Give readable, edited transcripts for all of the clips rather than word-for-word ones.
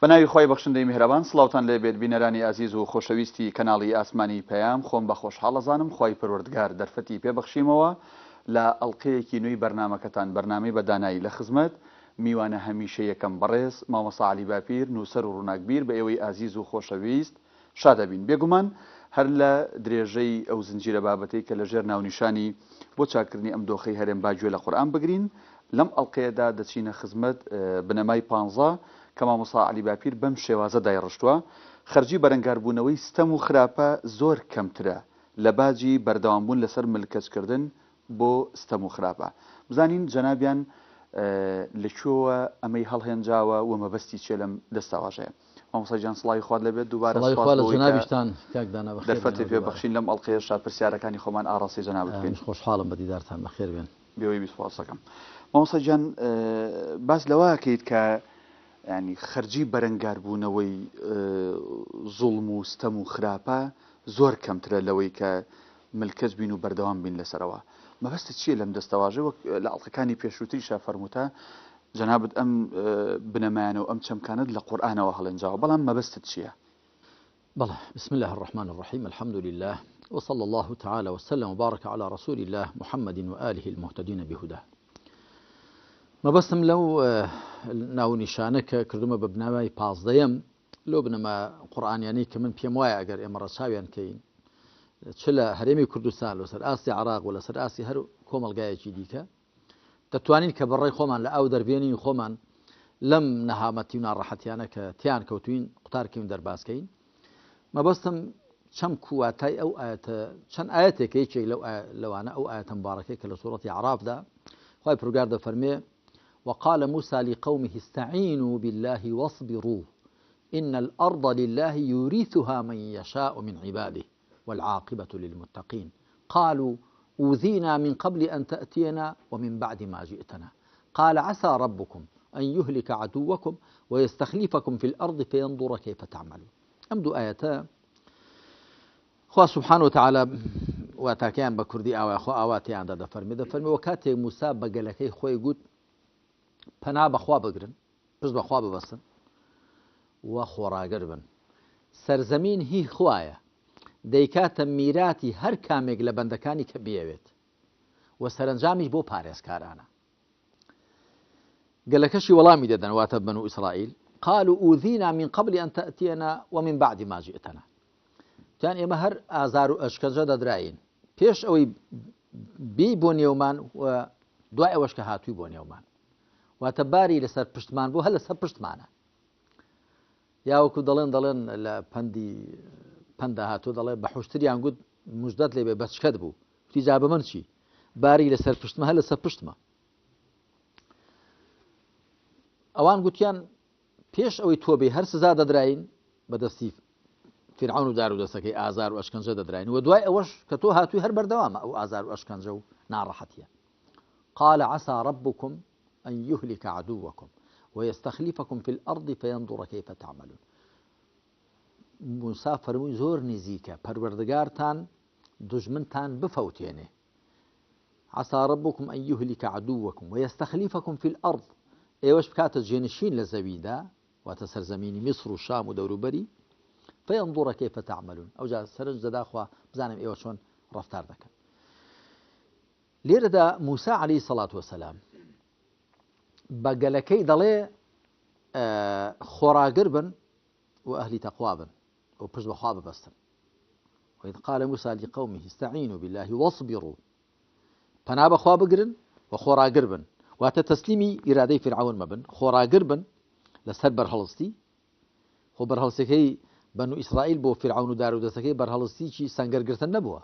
بە ناوی خوای بەخشندەی میهرەبان سڵاوتان لێ بێت بینەرانی ئازیز و خۆشەویستی کەناڵی ئاسمانی پەیام خۆم بە خۆشحاڵ ئەزانم خوای پەروەردگار دەرفەتی پێ بەخشیمەوە لە ئەڵقەیەکی نوێی بەرنامەکەتان بەرنامەی بە دانایی لە خزمەت میوانە هەمیشەیەکەم بەڕێز مامۆستا عەلی باپیر نووسەر و ڕووناکبیر بە ئێوەی ئازیز و خۆشەویست شادەبین. بێگومان هەر لە درێژەی ئەو زنجیرە بابەتەی کە لە ژێر ناونیشانی بۆ چاککردنی ئەم دۆخەی هەرێم با گوێ لە قورئان بگرین، لەم ئەڵقەیەدا دەچینە خزمەت بنەمای پانزە کە مامۆستا عەلی باپیر بەم شێوازە دایڕشتووە، خەرجی بەرەنگاربوونەوەی ستەم و خراپە زۆر کەمترە لە باجی بەردەوامبوون لەسەر ملکەچکردن بۆ ستەم و خراپە. بزانین جەنابیان لە کوێوە ئەمەی هەڵهێنجاوە و مەبەستی چیە لەم دەستەواژەیە. مامۆستا گیان سڵاوی خوات لێبێت دووبارە سڵاوی سوپاس خوا لە بۆ ئەوەی کە جەنابیشتان کاک دانا بەخێر دەرفەتت بێنەوە پێ دووبارە. بەخشین لەم ئەڵقەیەشا پرسیارەکانی خۆمان ئاڕاستەی جەنابت بکەین. منیش خۆشحاڵم بە دیدارتان بەخێر بێن. بێوەی بی سوپاس دەکەم. مامۆستا گیان باس لەوە ئەکەیت کە یانی خەرجی بەرەنگاربوونەوەی زوڵم و ستەم و خراپە زۆر کەمترە لەوەی کە ملکەچ بین و بەردەوام بین لەسەرەوە. مەبەستت چییە لەم دەستەواژەی وەک لە ئەڵقەکانی پێشووتریشا فەرمووتە جەنابت ئەم بنەمایانە و ئەم چەمکانەت لە قورئانەوە هەڵێنجاوە بەڵام مەبەستت چییە؟ بەڵێ، بسم اللە الرحمن الرحیم الحمد للە وصلی اللە تعالی وسلم وبارک علی رسول اللە محمد وآله المهتدین بهداه. مەبەستم لەو ناونیشانە کە کردومە بە بنەمای پازدەیەم لەو بنەما قورئانیانەی کە من پێم وایە ئەگەر ئێمە ڕەچاویان کەین چ لە هەرێمی کوردستان لەسەر ئاستی عراق و لەسەر ئاستی هەر کۆمەڵگایەکی دیکە دەتوانین کە بەڕێی خۆمان لە ئاو دەربێنین خۆمان لەم نەهامەتی و ناڕەحەتیانە کە تیان کەوتوین قوتارکەین دەربازکەین مەبەستم چەمک و واتای ئەو ئاەتە چەند ئاەتێکە یەکێک لەو لەوانە ئەو ئاەتە مبارەکەی کە لە سوڕەتی عرافدا خی پرگار دەفەرمێ وقال موسى لقومه استعينوا بالله واصبروا إن الأرض لله يورثها من يشاء من عباده والعاقبة للمتقين قالوا أوذينا من قبل أن تأتينا ومن بعد ما جئتنا قال عسى ربكم أن يهلك عدوكم ويستخلفكم في الأرض فينظر كيف تعملون ئەم دوو ئایەتە خوا سبحانە وتعالی واتاکەیان بە کوردی ئاوایە خوا ئاوا تێیاندا دەفەرمێ دەفەرمێ وە کاتێک موسا بە گەلەکەی خۆی گوت پەنا بەخوا بگرن پشت بەخوا ببەستن و خۆڕاگر بن سەرزەمین هی خوایە دەیکاتە میراتی هەر کامێک لە بەندەکانی کە بیەوێت و سەرەنجامیش بۆ پارێزکارانە گەلەکەشی وەڵامی دەدەن واتە بەنو ئیسرائیل قالوا أوذينا من قبل أن تأتينا ومن بعد ما جئتنا وتیان ئێمە هەر ئازار و ئەشکەنجە دەدراین پێش ئەوەی بێی بۆ نێومان و دوای ئەوەش کە هاتووی بۆ نێومان واتە باری لەسەر پشتمان بۆ هەر لەسەر پشتمانە یا وەکو دەڵێن دەڵێن لە پەندی پەندا هاتوو دەڵێ بە حوشتریان گوت مژدەت لێ بێ بەچکەت بوو وتی جا بە من چی باری لەسەر پشتمە هەر لەسەر پشتمە ئەوان گوتیان پێش ئەوەی تۆ بێ هەر سزا دەدراین بەدەستی فیرعەون و دار و دەستەکەی ئازار و ئەشکەنجە دەدراین و دوای ئەوەش کە تۆ هاتووی هەر بەردەوامە ئەو ئازار و ئەشکەنجە و ناڕەحەتیە قال عسى ربكم أن يهلك عدوكم ويستخلفكم في الأرض فينظر كيف تعملون موسا فەرمووی زۆر نزیکە پەروەردگارتان دوژمنتان بفەوتێنێ عسى ربكم أن يهلك عدوكم ويستخلفكم في الأرض ئێوەش بکاتە جێنشین لە زەویدا واتە سەرزەمینی میسر و شام و دەوروبەری فينظر كيف تعملون ئەوجا سەرنج دەدا خوا بزانم ئێوە چۆن ڕەفتار دەکەن لێرەدا موسا عەلەیهی سەڵات وەسەلام بە گەلەکەی دەڵێ خۆڕاگر بن و ئەهلی تەقوا بن و پشت بەخوا ببەستن وإذ قال موسى لقومه استعينوا بالله واصبروا پەنا بەخوا بگرن و خۆڕاگر بن واتە تەسلیمی ئیرادەی فیرعەون مەبن خۆڕاگر بن لەسەر بەرهەڵستی خۆ بەرهەڵسەکەی بەنو ئیسرائیل بۆ فیرعەون و دار و دەستەکەی بەرهەڵستیی سەنگەرگرتن نەبووە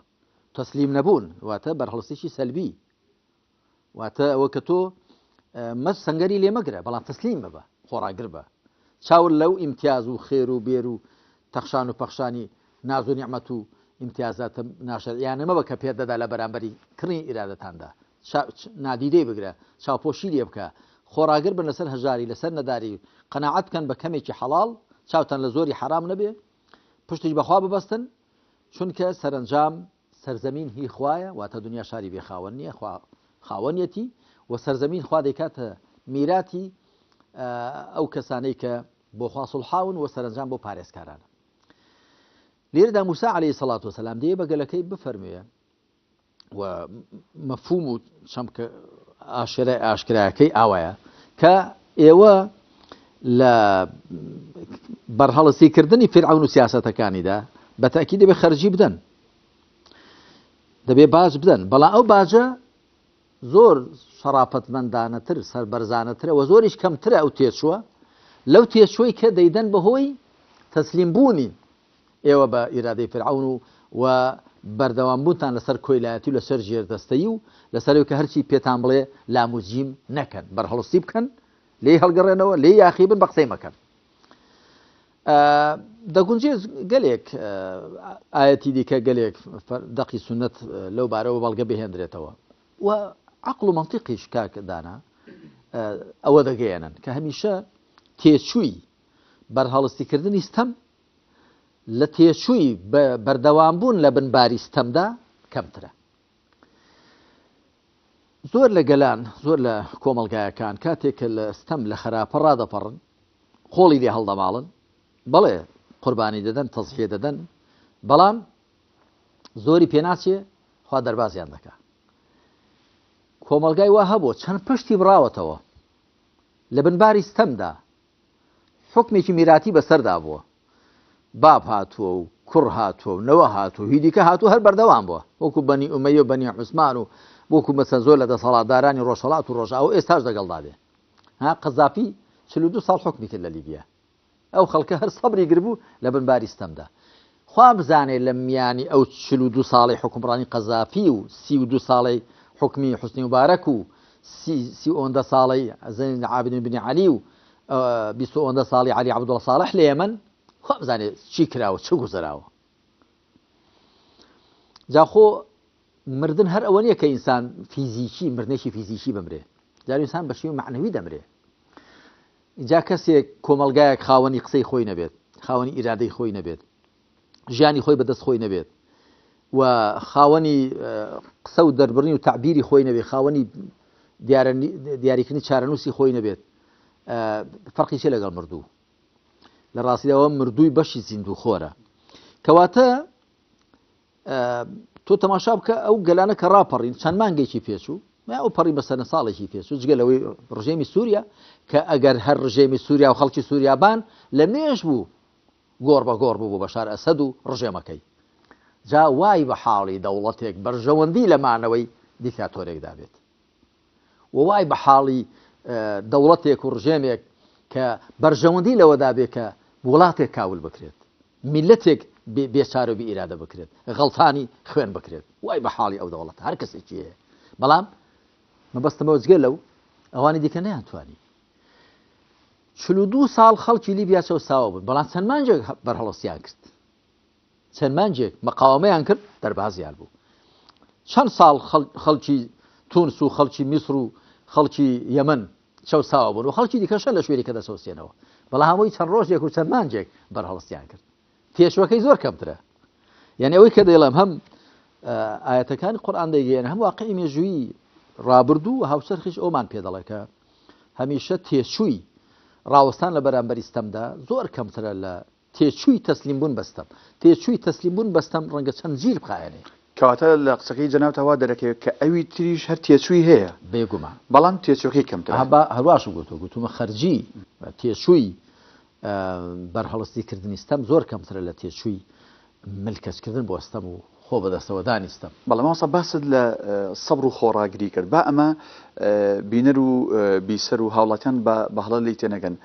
تەسلیم نەبوون واتە بەرهەڵستیی سەلبی واتە ئەوە کە تۆ مەس سەنگەری لێ مەگرە بەڵام تەسلیم ببە خۆڕاگر بە چاور لەو ئیمتیاز و خێر و بێر و تەخشان و پەخشانی ناز و نیعمەت و ئیمتیازاتە ناشەرعیانە مەبە کە پێت دەدا لە بەرامبەری کڕینی ئیرادەتاندا نادیدەی بگرە چاوپۆشی لێ بکە خۆڕاگر بن لەسەر هەژاری لەسەر نەداری قەناعەت بکەن بە کەمێکی حەڵاڵ چاوتان لە زۆری حەرام نەبێ پشتیش بەخوا ببەستن چونکە سەرەنجام سەرزەمین هی خوایە واتە دنیا شاری بێ خاوەن نییە خوا خاوەنیەتی و سەرزەمین خوا دەیکاتە میراتی ئەو کەسانەی کە بۆ خوا سوڵحاون و سەرەنجام بۆ پارێزکارانە. لێرەدا موسا عەلەیهی سەڵات وسەلام دێ بە گەلەکەی بفەرموێ و مەفهوم و چەمکە ئاشکرای ئاشکراکەی ئاوایە کە ئێوە لە بەرهەڵستی کردنی فرعون و سیاسەتەکانیدا بە تاکی دەبێ خەرجی بدەن دەبێ باج بدەن بەڵام ئەو باجە زۆر شەڕاپەتمەندانەتر سەربەرزانەترە و زۆریش کەمترە ئەو تێچووە لەو تێچووی کە دەیدەن بەهۆی تەسلیم بوونی ئێوە بە ئیرادەی فیرعەون و و بەردەوام بوونتان لەسەر کۆیلایەتی و لەسەر ژێردەستەیی و لەسەر ئەوی کە هەرچی پێتان بڵێ لام و جیم نەکەن بەرهەڵستی بکەن لێی هەڵگەڕێنەوە لێی یاخی بن بە قسەی مەکەن. دەگونجێ گەلێک ئایەتی دیکە گەلێک دەقی سوننەت لەو بارەوە بەڵگە بهێندرێتەوە و عەقڵ و مەنتیقیش کاک دانا ئەوە دەگەیەنن کە هەمیشە تێچووی بەرهەڵستیکردنی ستەم لە تێچووی بەردەوامبوون لە بن باری ستەمدا کەمترە. زۆر لە گەلان، زۆر لە کۆمەڵگایەکان کاتێک کە لە ستەم، لە خەراپە ڕادەپەڕن، قۆڵی لێ هەڵدەماڵن، بەڵێ قوربانی دەدەن، تەزحیە دەدەن، بەڵام زۆری پێناچێ خوا دەربازیان دەکا. کۆمەڵگای وا هەبووە چەند پشتی بڕاوەتەوە لە بنباری ستەمدا حوکمێکی میراتی بەسەردا بووە، باب هاتووە و کوڕ هاتووە و نەوە هاتووە و هی دیکە هاتووە هەر بەردەوام بووە، وەکو بەنی ئومەیە و بەنی عوسمان و وەکو مەسەن زۆر لە دەسەڵاتدارانی ڕۆژهەڵات و ڕۆژئاوا و ئێستاش دەگەڵدا بێ. ها قەزافی 42 ساڵ حوکمی کرد لە لیبیا. ئەو خەڵکە هەر سەبری گربوو لە بن باری ستەمدا. خوا بزانێ لە میانی ئەو 42 ساڵەی حوکمڕانی قەزافی و 32 ساڵەی حوکمی حوسنی موبارەک و سی سی ئۆندە ساڵەی زەین العابدین بن عەلی و 20 ئۆندە ساڵی عەلی عەبدوڵڵا ساڵح لە یەمەن خوا بزانێ چی کراوە چ گوزەراوە. جا خۆ مردن هەر ئەوە نییە کە ئینسان فیزیکی مردنێکی فیزیکی بمرێ، جار ئینسان بە شێوەی مەعنەوی دەمرێ. جا کەسێک کۆمەڵگایەک خاوەنی قسەی خۆی نەبێت، خاوەنی ئیرادەی خۆی نەبێت، ژیانی خۆی بەدەست خۆی نەبێت و خاوەنی قسە و دەربڕین و تەعبیری خۆی نەبێت، خاوەنی دیاریکردنی چارەنووسی خۆی نەبێت، فەرقی چیە لەگەڵ مردوو؟ لە ڕاستیدا ئەوە مردووی بەشی زیندووخۆرە. کەواتە تۆ تەماشا بکە ئەو گەلانە کە ڕاپەڕین چەند مانگێکی پێچوو ئەو پەڕی بەسەرە ساڵێکی پێچوو جگە لەوەی ڕژێمی سووریا کە ئەگەر هەر ڕژێمی سووریا و خەڵکی سووریابان لە مێش بوو گۆڕ بە گۆڕ بوو بۆ بەشار ئەسەد و ڕژێمەکەی جا وای بە حاڵی دەوڵەتێک بەرژەوەندی لە مانەوەی دیکتاتۆرێکدا بێت و وای بە حاڵی دەوڵەتێک و ڕژێمێک کە بەرژەوەندی لەوەدا بێ کە وڵاتێک کاول بکرێت، میللەتێک بێچارە و بێ ئیرادە بکرێت، غەڵتانی خوێن بکرێت، وای بە حاڵی ئەو دەوڵەتە هەر کەسێکی هەیە. بەڵام مەبەستمەوە جگە لەو ئەوانی دیکە نەیانتوانی. 42 ساڵ خەڵکی لیبیا چەوساوە بوون، بەڵام چەند مانگێک بەرهەڵستیان کرد. چەند مانگێک مقاوەمەیان کرد دەربازیان بوو. چەند ساڵ خەڵکی تونس و خەڵکی میسر و خەڵکی یەمەن چەوساوە بوون و خەڵکی دیکەش لە شوێنی کە دەچەوسێنەوە، بەڵام هەمووی چەند ڕۆژێک و چەند مانگێک بەرهەڵستیان کرد. تێچووەکەی زۆر کەمترە. یعنی ئەوەی کە دەیڵێم هەم ئایەتەکانی قورئان دەیگەیەنن، هەم واقعی مێژوویی ڕابردوو و هاوچەرخیش ئەومان پێ دەڵێ کە هەمیشە تێچووی ڕاوەستان لە بەرامبەری ستەمدا زۆر کەمترە لە تێچووی تەسلیم بوون بە ستەم. تێچووی تەسلیم بوون بە ستەم ڕەنگە چەند جیل بخایەنێ. کەواتە لە قسەکەی جەنابتا وا دەرەکەوێت کە ئەوی تریش هەر تێچووی هەیە. بێگومان. بەڵام تێچووەکەی کەمترە. ئەها با هەر واشم گوتووە، گوتوومە خەرجی تێچووی بەرهەڵستی کردنی ستەم زۆر کەمترە لە تێچووی ملکەچکردن بۆ ستەم و خۆ بەدەستەوەدانی ستەم. بەڵێ مامۆستا باست لە سەبر و خۆڕاگری کرد با ئەمە بینەر و بیسەر و هاوڵاتیان بە هەڵە لێی تێنەگەن.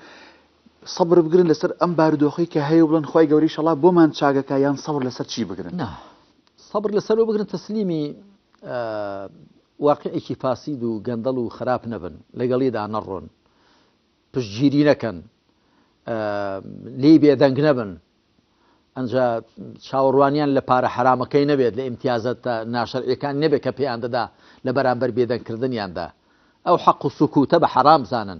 سەبر بگرن لەسەر ئەم بارودۆخەی کە هەیە و بڵێن خوای گەورە ئیشەڵا بۆمان چاکەکا یان سەبر لەسەر چی بگرن؟ نا سەبر لەسەر ئەوە بگرن تەسلیمی واقیعێکی فاسید و گەندەڵ و خراپ نەبن، لەگەڵیدا نەڕۆن، پشتگیری نەکەن، لێی بێدەنگ نەبن، ئەنجا چاوەڕوانیان لە پارە حەرامەکەی نەبێت، لە ئیمتیازاتە ناشەرعیەکانی نەبێت کە پێیان دەدا لە بەرامبەر بێدەنگکردنیاندا. ئەو حەق و سکوتە بە حەرام بزانن.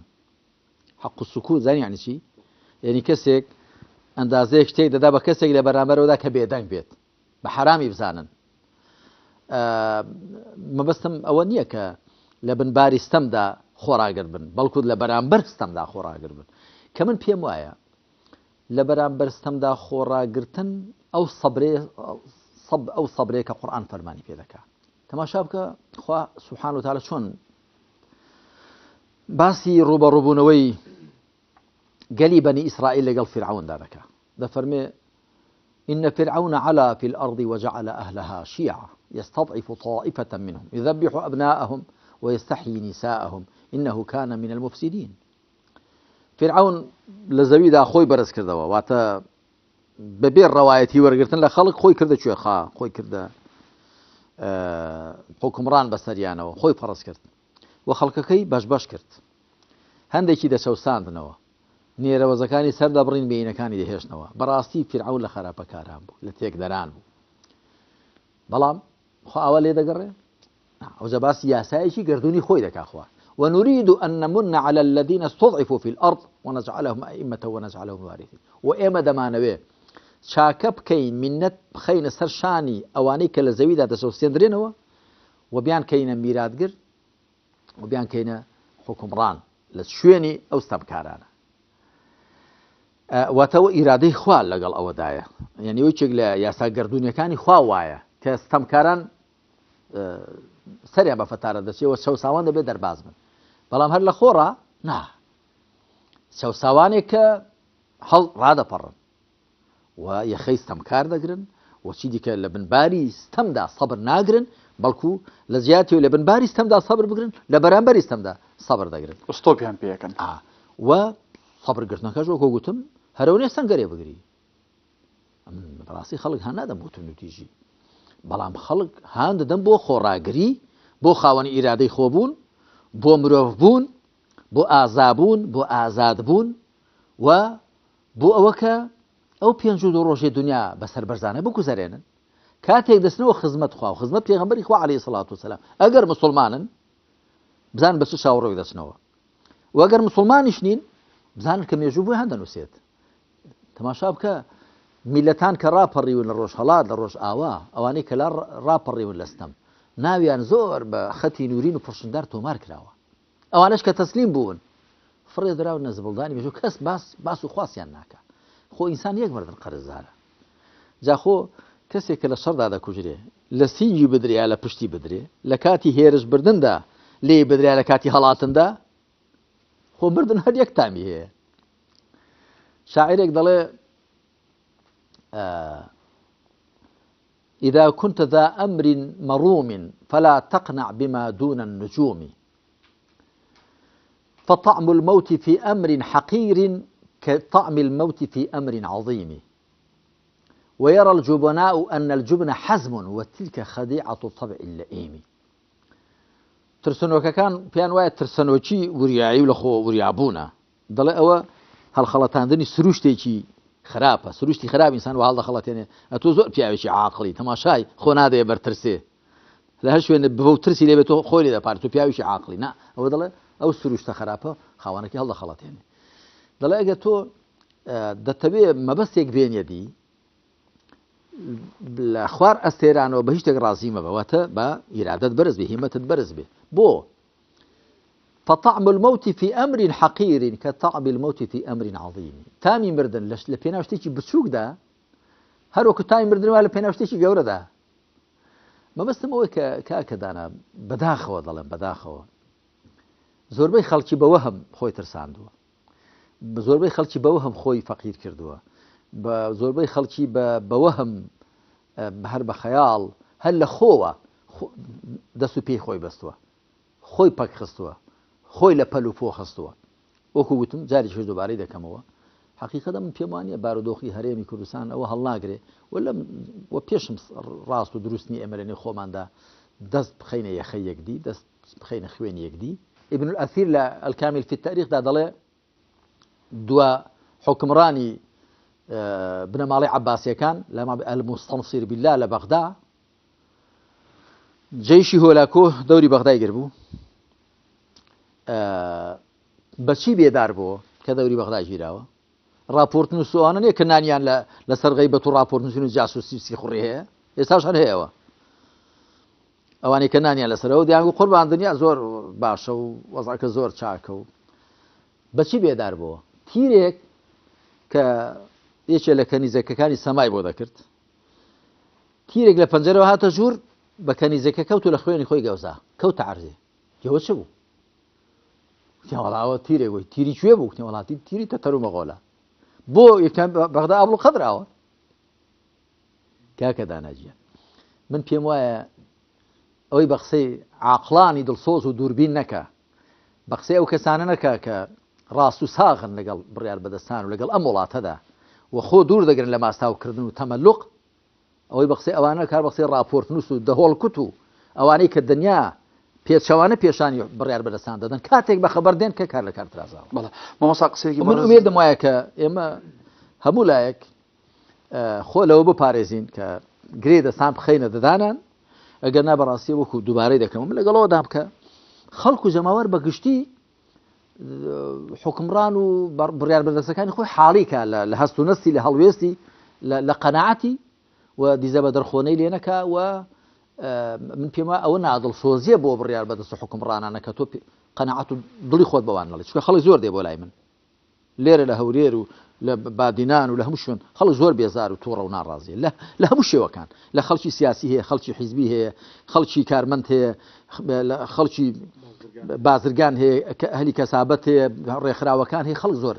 حق السکوت زانی یعنی چی؟ یعنی کەسێک ئەندازەیەک شتێک دەدا بە کەسێک لە بەرامبەرەوەدا کە بێدەنگ بێت بە حرامی بزانن. مەبەستم ئەوە نییە کە لە بنباری ستەمدا خۆراگر بن، بەڵکو لە بەرامبەر ستەمدا خۆراگر بن، کە من پێم وایە. لە بەرامبەر ستەمدا خۆڕاگرتن ئەو سەبرەیە ئەو سەبرەیە کە قورئان فەرمانی پێ دەکا. تەماشا بکە خوا سبحانە وتعالی چۆن باسی ڕووبەڕووبوونەوەی گەلی بەنی ئیسرائیل لەگەڵ فیرعەوندا دەکا. دەفەرمێ إن فرعون علا في الأرض وجعل أهلها شيعا يستضعف طائفة منهم يذبح أبناءهم ويستحيي نساءهم إنه كان من المفسدين. فیرعەون لە زەویدا خۆی بەرز کردەوە، واتە بەبێ ڕەوایەتی وەرگرتن لە خەڵک خۆی کردە کوێخا، خۆی کردە حوکمڕان بەسەریانەوە، خۆی فەڕز کرد و خەڵکەکەی بەش بەش کرد. هەندێکی دەچەوساندنەوە، نێرەوەزەکانی سەر دەبڕین، مێینەکانی دەهێشتنەوە. بەڕاستی فیرعەون لە خەراپەکاران بوو، لە تێکدەران بوو. بەڵام خوا ئاوا لێ دەگەڕێ؟ ئەوجا باسی یاسایەکی گەردوونی خۆی دەکا خوا ونريد أن نمن على الذين استضعفوا في الأرض ونجعلهم أئمة ونجعلهم الوارثين و ئێمە دەمانەوێ چاکە بکەین منەت بخەینە سەر شانی ئەوانەی کە لە زەویدا دەچەوسێندرێنەوە و بیان کەینە میراتگر و بیان کەینە حکومڕان لە شوێنی ئەو ستەمکارانە واتەوە ئیرادەی خوا لەگەڵ ئەوەدایە یعنی یەکێک لە یاسا گەردوونیەکانی خوا وایە کە ستەمکاران سەریان بە فەتارە دەچێ و چەوساوان دەبێت دەرباز بن بەڵام هەر لە خۆڕا نا چەوساوانێک کە هەڵ ڕادەپەڕن و یەخەی ستەمکار دەگرن و چی دیکە لە بنباری ستەمدا سەبر ناگرن بەڵکو لە جیاتی و لە بنباری ستەمدا سەبر بگرن لە بەرامبەری ستەمدا سەبر دەگرن ئۆستۆپیان پێەکەن و سەبرگرتنەکەش وەکو گوتم هەرەوەێ سەنگەرێ بگری ئەمن بەڕاستی خەڵک هان نادەم بۆ توندوتیژی بەڵام خەڵک هان دەدەم بۆ خۆڕاگری بۆ خاوەنی ئیرادەی خۆبوون بۆ مرۆڤ بوون بۆ ئازابوون بۆ ئازادبوون و بۆ ئەوە کە ئەو پێنج و دوو ڕۆژێ دنیا بە سەربەرزانە بگوزەرێنن کاتێک دەچنەوە خزمەت خوا و خزمەت پێغەمبەری خوا عەلەیهی سڵات وسەلام ئەگەر مسلمانن بزان بە چ چاوەڕێک دەچنەوە و ئەگەر مسلمانیش نین بزانن کە مێژوو بۆیان دەنووسێت تەماشا بکە میللەتان کە ڕاپەڕیون لە ڕۆژهەڵات لە ڕۆژئاوا ئەوانەی کە لا ڕاپەڕیون لە ستەم ناویان زۆر بە خەتی نورین و پڕشنگدار تۆمار کراوە ئەوانەش کە تەسلیم بوون فڕێ دراونە زبڵدانی مێژوو کەس باس باس و خواسیان ناکا خۆ ئینسان یەک مردن قەرزدارە جا خۆ کەسێک کە لە شەڕدا دەکوژرێ لە سینگی بدرێ یا لە پشتی بدرێ لە کاتی هێرش بردندا لێی بدرێ لە کاتی هەڵاتندا خۆ مردن هەر یەک تامی هەیە شاعرێک دەڵێ إذا كنت ذا أمر مروم فلا تقنع بما دون النجوم فطعم الموت في أمر حقير كطعم الموت في أمر عظيم ويرى الجبناء أن الجبن حزم وتلك خديعة الطبع اللئيم ترسنۆکەکان پێیان وایە ترسەنۆکی وریایی و لەخۆ وریابوونە، دەڵێ ئەوە هەڵخەڵەتاندنی سروشتێکی خراپە، سروشتی خراپ ئینسان وا هەڵدەخەڵەتێنێ، ئەتۆ زۆر پیاوێکی عاقڵی، تەماشای خۆ نادەیە بەر ترسێ، لە هەر شوێنێ ببە و ترسی لێ بێت تۆ خۆی لێ دەپارێ، تۆ پیاوێکی عاقڵی، نا ئەوە دەڵێ ئەو سروشتە خراپە خاوەنەکەی هەڵدەخەڵەتێنێ. دەڵێ ئەگەر تۆ دەتەوێ مەبەستێک بێنیە دی، لە خوار ئەستێرانەوە بە هیچ شتێک ڕازی مەبە واتە بە ئیرادەت بەرز بێ هیمەتت بەرز بێ بۆ فطعم الموت في أمر حقير كطعم الموت في أمر عظيم تامی مردن لە پێناو شتێکی بچووکدا هەروەکو تامی مردن وا لە پێناو شتێکی گەورەدا مەبەستم ئەوەی کە کاکە دانا بەداخەوە دەڵێم بەداخەوە زۆربەی خەڵکی بەوە هەم خۆی ترساندووە زۆربەی خەڵکی بە وەهم خۆی فەقیر کردووە، بە زۆربەی خەڵکی بە بە وەهم هەر بە خەیاڵ هەر لە خۆوە دەست و پێی خۆی بەستووە، خۆی پەک خستووە، خۆی لە پەل و پۆ خستووە. وەکو وتم جارێکیش دووبارەی دەکەمەوە، حەقیقەتە من پێم وانییە بارودۆخی هەرێمی کوردستان ئەوە هەڵناگرێ و لەم و پێشم ڕاست و دروست نییە ئێمە لە نێو خۆماندا دەست بخەینە یەخەی یەکدی، دەست بخەینە خوێنی یەکدی. ابن الاثیر لە الکامل فی التاریخ دا دەڵێ دوا حوکمڕانی بنەماڵەی عەباسیەکان لە المستنصیر بالله لە بەغدا جەیشی هۆلاکۆ دەوری بەغدای گربوو بەچی بێدار بووە کە دەوری بەغدا گیراوە ڕاپۆرت نووسوانە نیە کە نانیان لە لەسەر غەیبەت و ڕاپۆرت نووسین و جاسوسی و سیخوڕی هەیە ئێستاش هەر هەیەوە ئەوانەی کە نانیان لەسەرەوە دەیانگو قوربان دنیا زۆر باشە و وەزعەکە زۆر چاکە و بەچی بێدار بووە تیرێک کە یەکێ لە کەنیزەکەکانی سەمای بۆ دەکرد. تیرێک لە پەنجەرەوە هاتە ژوور، بە کەنیزەکە کەوت و لە خوێنی خۆی گەوزا. کەوتە عەرزێ. گوتی ئەوە چ بوو؟ گوتیان وەڵا ئەوە تیرێک بوو. تیری کوێ بوو؟ گوتیان وەڵا تیری تەتەر و مەغۆلە. بۆ یەکیان بەغدا ئابڵوقە دراوە. کاکە دانا گیان من پێم وایە ئەوەی بە قسەی عاقڵانی دڵسۆز و دووربین نەکا، بە قسەی ئەو کەسانە نەکا کە ڕاست و ساغن لەگەڵ بڕیار بەدەستان و لەگەڵ ئەم وڵاتەدا و خۆ دوور دەگرن لە ماستاوکردن و تەمەلوق، ئەوەی بە قسەی ئەوانە نەکا بە قسەی ڕاپۆرتنووس و دەهۆڵکوت و ئەوانەی کە دنیا پێچەوانە پێشانی بڕیار بەدەستان دەدەن کاتێک بە خەبەر دێن کە کار لە کار ترازاوە. بەڵێ مامۆستا قسەیەکی من بەڕێز ئومێدم وایە کە ئێمە هەموو لایەک خۆ لەوە بپارێزین کە گرێ دەستان بخەینە ددانان ئەگەر نا بەڕاستی وەکو دووبارەی دەکەم من لەگەڵەوە دام کە خەڵک و جەماوەر بە گشتی حکمڕان و بڕیار بەردەستەکانی خۆی حاڵیکە لە هەست و نەستی لە هەڵوێستی لە قەنەعەتی و دیزە بە دەرخۆنەی لێ نەکا و من پێم وایە ئەوە نادڵسۆزیە بۆ بڕیار بەدەست و حکمڕانانە کە تۆ قەنەعەت و دڵی خۆت بەوان نەڵێ چونکە خەڵک زۆر دێ بۆ لای من لێرە لە هەولێر و لە بادینان و لە هەموو شوێن خەڵک زۆر بێزار و توڕە و ناڕازیە لە لە هەموو شێوەکان لە خەڵکی سیاسی هەیە خەڵکی حیزبی هەیە خەڵکی کارمەند هەیە لە خەڵکی بازرگان هەیە کە ئەهلی کەسابەت هەیە ڕێکخراوەکان هەیە خەڵک زۆر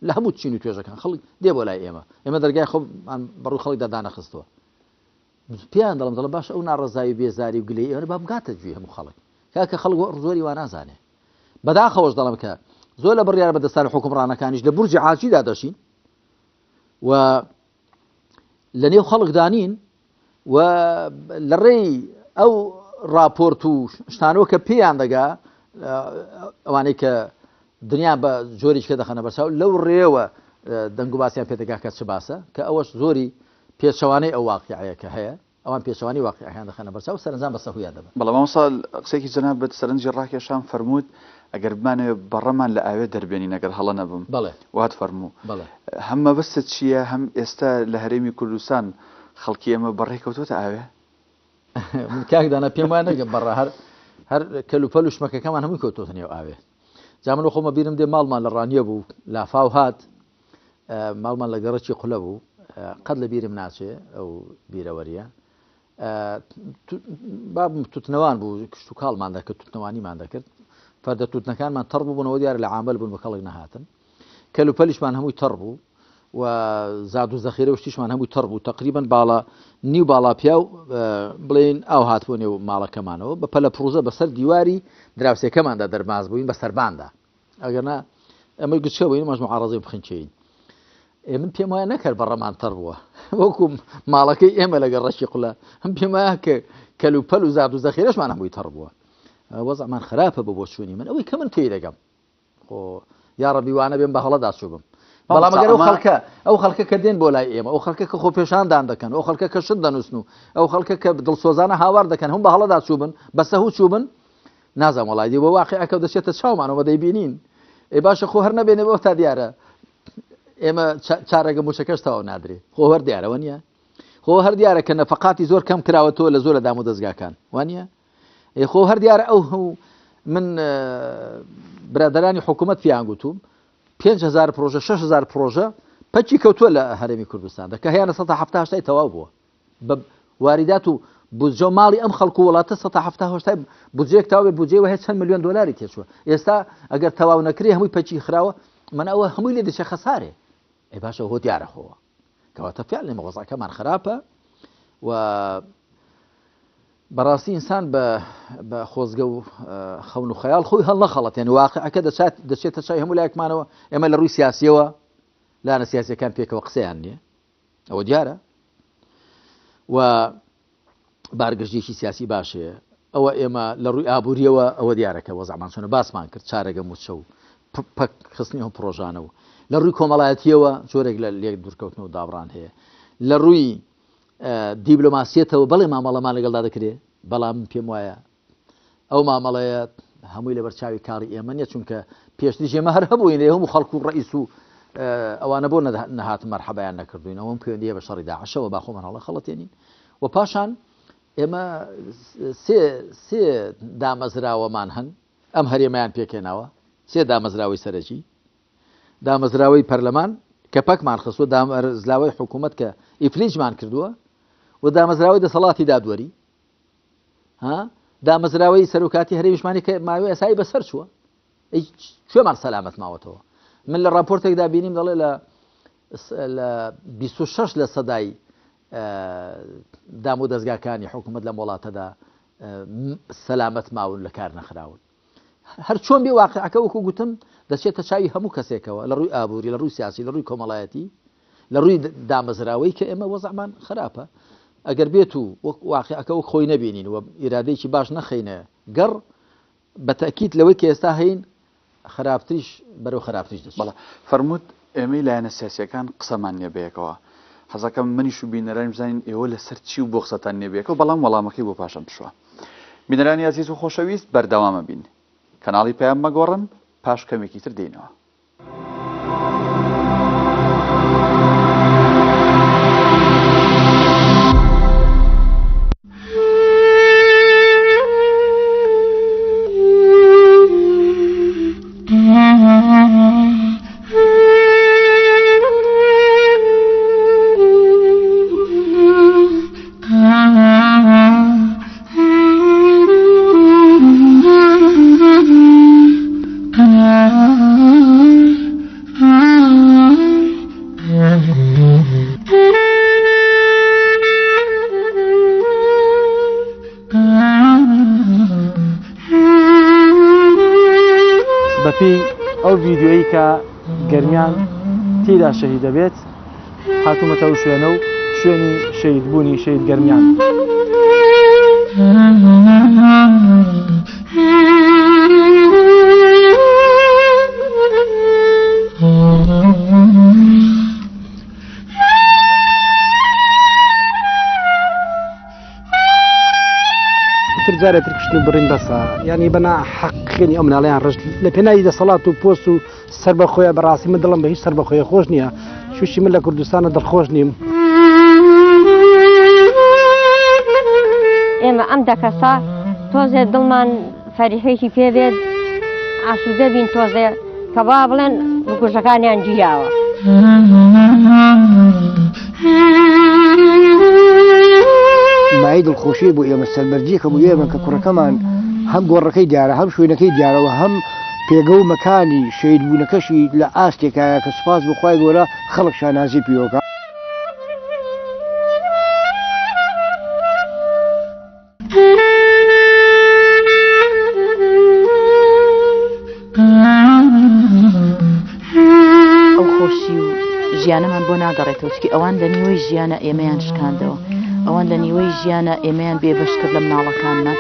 لە هەموو چین و توێژەکان خەڵک دێ بۆ لای ئێمە ئێمە دەرگای خۆمان بەڕووی خەڵکدا دانەخستووە پێیان دەڵێم دەڵێم باش ئەو ناڕەزایی و بێزاری و گلەیی ئێمە با بگاتە گوێی هەموو خەڵک کاکە خەڵک زۆری وا نازانێ بەداخەوەش دەڵێم کە زۆر لە بڕیار بەدەستان و حوکمڕانەکانیش لە بورجی عاجیدا دەژین و لە نێو خەڵکدا نین و لە ڕێی ئەو راپۆرت و شتانەوە کە پێیان دەگا ئەوانەی کە دنیا بە جۆریش کە دەخەنە بەرچاو لەو ڕێوە دەنگ و باسیان پێدەگا کە چ باسە کە ئەوەش زۆری پێچەوانەی ئەو واقعەیە کە هەیە ئەوان پێچەوانەی واقیعەکان دەخەنە بەرچاو و سەرەنجام بە سەهویان دەبەن. بەڵێ مامۆستا قسەیەکی جەنابت سەرنجی ڕاکێشام فەرمووت ئەگەر بمانەوێ بەڕەمان لە ئاوێ دەربێنین ئەگەر هەڵە نەبم بەڵێ. وات فەرموو بەڵێ. هەم مەبەستت چییە هەم ئێستا لە هەرێمی کوردستان خەڵکی ئێمە بەڕێ کەوتۆتە ئاوێ؟ من کاک دانا پێم وایە نەگە بەڕە هەر هەر کەلوپەل و شمەکەکەمان هەمووی کەوتۆتە نێو ئاوێ جا من خۆمە بیرم دێ ماڵمان لە ڕانیە بوو لافاو هات ماڵمان لە گەڕەکی قولە بوو قەت لە بیرم ناچێ ئەو بیرەوەریە بابم توتنەوان بوو کشت و کاڵمان دەکرد توتنەوانیمان دەکرد فەردە توتنەکانمان تەڕ بوونەوە دیارە لە عامل بوون بە کەڵک نەهاتن کەلوپەلیشمان هەمووی تەڕ بوو و زاد و زەخیرە و شتیشمان هەمووی تەڕ بوو تقریبا باڵا نیو باڵا پیاو بڵێن ئاو هاتبوو نێو ماڵەکەمانەوە بە پەلە پڕوزە بەسەر دیواری دراوسێکەماندا دەرباز بووین بە سەرباندا ئەگەرنا ئەمە گچکە بووین مەش معارەزەی بخنکێین ئێ من پێم وایە نەکەر بەڕەمان تەڕ بووە وەکو ماڵەکەی ئێمە لەگەڵ ڕەشی قولە هەم پێم وایە کە کەلوپەل و زاد و زەخیرەشمان هەمووی تەڕ بووە وەزعمان خراپە بۆ بۆچوونی من ئەوەی کە من تێی دەگەم خۆ یاڕەبی وانە بێم بە هەڵەدا چووبم بەڵام ئەگەر ئەو خەڵکە ئەو خەڵکە کە دێن بۆ لای ئێمە ئەو خەڵکە کە خۆپێشاندان دەکەن ئەو خەڵکە کە شت دەنووسن و ئەو خەڵکە کە دڵسۆزانە هاوار دەکەن هەم بە هەڵەدا چووبن بە سەهو چووبن نازانم وەڵای دی بۆ واقیعەکە دەچێتە چاومانەوە دەیبینین ئێ باشە خۆ هەر نەبێنێ بۆ تا دیارە ئێمە چارەگە موچەکەش تەواو نادرێ خۆ هەر دیارەوە نییە خۆ هەر دیارە کە نەفقاتی زۆر کەم کراوەتەوە لە زۆر لە دام و دەستگاکان وانە ئێ خۆ هەر دیارە ئەو من برادرانی حکوومەت پیان گوتوم 5هزار پرۆژە 6هزار پرۆژە پەکی کەوتووە لە هەرێمی کوردستان دەکە هەیەە 1970 تەواو بووە بە واریدات و بودجە و ماڵی ئەم خەڵک و وڵاتە سەتا حەفتا هەشتای بودجەیەک تەواو بێت بودجەی وەهەیە چەند ملیۆن دۆلاری تێچووە ئێستا ئەگەر تەواو نەکرێ هەمووی پەکی خراوە من ئەوە هەمووی لێ دەچێ خەسارێ ئەی باشە هۆ دیارە خۆوە کەواتە فعلا ئێمە وەزعەکەمان خراپە و بەڕاستی ئینسان بە بە خۆزگە و خەون و خەیاڵ خۆی هەڵنەخەڵەتێن واقعەکە دەچات دەچێتە چای هەموو لایەکمانەوە ئێمە لە ڕووی سیاسیەوە لایەنە سیاسیەکان پێکەوە قسەیان نییە ئەوە دیارە و بارگرژیەکی سیاسی باش هەیە ئەوە ئێمە لە ڕووی ئابووریەوە ئەوە دیارەکە وەزعمان چۆنە باسمان کرد چارەگە موچە و پەک خستنی ئەو پرۆژانە و لە ڕووی کۆمەڵایەتیەوە جۆرێک لە لێک دوورکەوتن و دابڕان هەیە لە ڕووی دیبلۆماسیەتەوە بەڵێ مامەڵەمان لەگەڵدا دەکرێت بەڵام پێم وایە ئەو مامەڵەیە هەمووی لەبەر چاوی کاڵی ئێمە نیە چونکە پێشتریش ئێمە هەر هەبووین لێ هەموو خەڵک و ڕئیس و ئەوانە بۆ نەهاتن مەرحەبایان نەکردوین ئەوەم پەیوەندی هەیە بە شەڕی داعشەوە با خۆمان هەڵەخەڵەتێنین و پاشان ئێمە سێ سێ دامەزراوەمان هەن ئەم هەرێمەیان پێکهێناوە سێ دامەزراوەی سەرەکی دامەزراوەی پەرلەمان کە پەکمان خستووە، دامەزراوەی حکوومەت کە ئیفلیجمان کردووە و دامەزراوەی دەسەڵاتی دادوەری، ها دامەزراوەی سەرۆکاتی هەرێمیشمانی کە ماوەی ئاسایی بەسەر چووە، ئەی کوێمان سەلامەت ماوەتەوە؟ من لە ڕاپۆرتێکدا بینیم دەڵێ لە لە 26 لە سەدای دام و دەزگاکانی حکوومەت لەم وڵاتەدا سەلامەت ماون لە کار نەخراون. هەر چۆن بێ واقعەکە وەکو گوتم دەچێتە چاوی هەموو کەسێکەوە لە ڕووی ئابووری لە ڕووی سیاسی لە ڕووی کۆمەڵایەتی لە ڕووی دامەزراوەی کە ئێمە وەزعمان خراپە ئەگەر بێت و وەک واقعەکە وەک خۆی نەبینین و ئیرادەیەکی باش نەخەینە گەڕ بە تەئکید لەوەی کە ئێستا هەین خراپتریش بەرەو خراپتریش دەچین. بەڵێ فەرمووت ئێمەی لایەنە سیاسیەکان قسەمان نیە بەیەکەوە. حەزەکەم منیش و بینەرانیش بزانین ئێوە لەسەر چی و بۆ قسەتان نیە بەیەکەوە بەڵام وەڵامەکەی بۆ پاشان پشوە. بینەرانی ئازیز و خۆشەویست بەردەوامە بین. کەناڵی پەیام مەگۆڕن پاش کەمێکی تر دێینەوە. بەپێی ئەو ڤیدیۆیی کە گەرمیان تێیدا شەهید دەبێت هاتوومەتە ئەو شوێنە و شوێنی شەهیدبوونی شەهید گەرمیان. تر جارێ تر کوشتن و بڕین بەسە یعنی بەنا حەق خوێنی ئەو مناڵیان ڕشت لە پێناوی دەسەڵات و پۆست و سەربەخۆیە بەڕاستی من دڵم بە هیچ سەربەخۆیە خۆش نییە شوشی من لە کوردستانە دڵخۆش نیم. ئێمە ئەم دە کەسە تۆزێ دڵمان فەریحێکی پێ بێت ئاسوودە بین تۆزێ کە با بڵێن بکوژەکانیان گیراوە. مایەی دڵخۆشیە بۆ ئێمە سەربەرزیەکە بۆ ئێمە کە کوڕەکەمان هەم گۆڕەکەی دیارە هەم شوێنەکەی دیارەوە هەم پێگە و مەکانی شەهید بوونەکەشی لە ئاستێکایە کە سوپاس بۆ خوای گەورە خەڵک شانازی پێوەکا. ئەو خۆشی و ژیانەمان بۆ ناگەڕێتەوە چکی ئەوان لە نیوەی ژیانە ئێمەیان شکاندەوە ئەوان لە نیوەی ژیانە ئێمەیان بێبەش کرد لە مناڵەکانمان.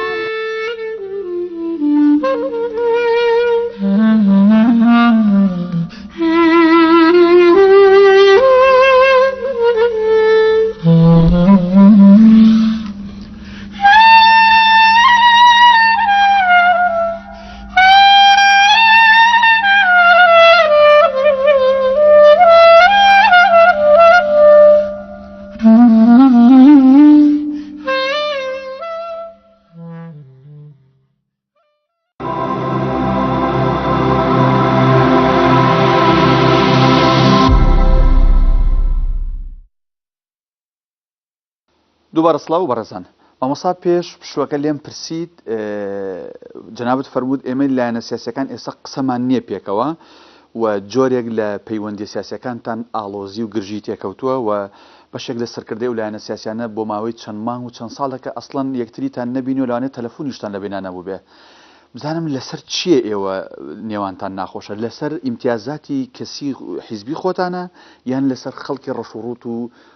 دووبارە سڵاو بەڕێزان. مامۆستا پێش پشووەکە لێم پرسیت جەنابت فەرمووت ئێمەی لایەنە سیاسیەکان ئێستا قسەمان نییە پێکەوە و جۆرێک لە پەیوەندیە سیاسیەکانتان ئاڵۆزی و گرژی تێکەوتووە و بەشێک لە سەرکردەی ئەو لایەنە سیاسیانە بۆ ماوەی چەند مانگ و چەند ساڵێکە ئەسڵەن یەکتریتان نەبینیوە لەوانەیە تەلەفونیشتان لە بەینا نەبووبێ بزانم لەسەر چییە ئێوە نێوانتان ناخۆشە لەسەر ئیمتیازاتی کەسی حیزبی خۆتانە یان لەسەر خەڵکی ڕەش و ڕووت و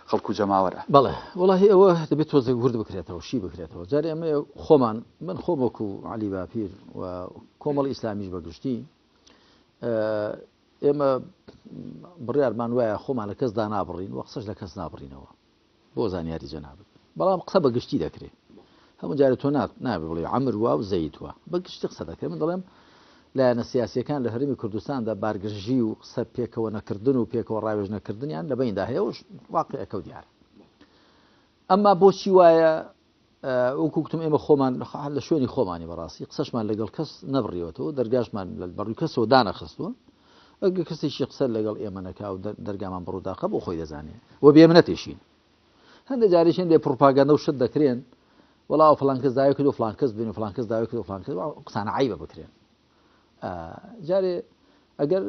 خەڵک و جەماوەرە؟ بەڵێ وەڵاهی ئەوە دەبێت تۆزێک ورد بکرێتەوە شی بکرێتەوە جارێ ئەمە خۆمان من خۆم وەکو عەلی باپیر و کۆمەڵی ئیسلامیش بە گشتی ئێمە بڕیارمان وایە خۆمان لە کەس دانابڕین و قسەش لە کەس نابڕینەوە بۆ زانیاری جەنابت بەڵام قسە بە گشتی دەکرێت هەموو جارێ تۆ نابێ بڵێ عەمر وا و زەید وا بە گشتی قسە دەکرێت من دەڵێم لایەنە سیاسیەکان لە هەرێمی کوردستاندا بارگرژی و قسە پێکەوە نەکردن و پێکەوە ڕاوێژ نەکردنیان لە بەیندا هەیە و واقعەکە و دیارە ئەمما بۆچی وایە وەکو گوتم ئێمە خۆمان لە شوێنی خۆمانی بەڕاستی قسەشمان لەگەڵ کەس نەبڕیوەتەوە دەرگاشمان لە بەڕووی کەسەوە دانەخستووە. ئەگەر کەسێکی قسە لەگەڵ ئێمە نەکا و دەرگامان بڕوو داخە بۆ خۆی دەزانێ و بێمنەتێشین. هەندێک جاریش هەندێک پڕوپاگەندە و شت دەکرێن وەڵا ئەو فڵان کەس داوای کردو فڵان کەس بین و فڵان کەس داوای کردو فڵان کەس قسانە عەیبە بکرێن. جارێ ئەگەر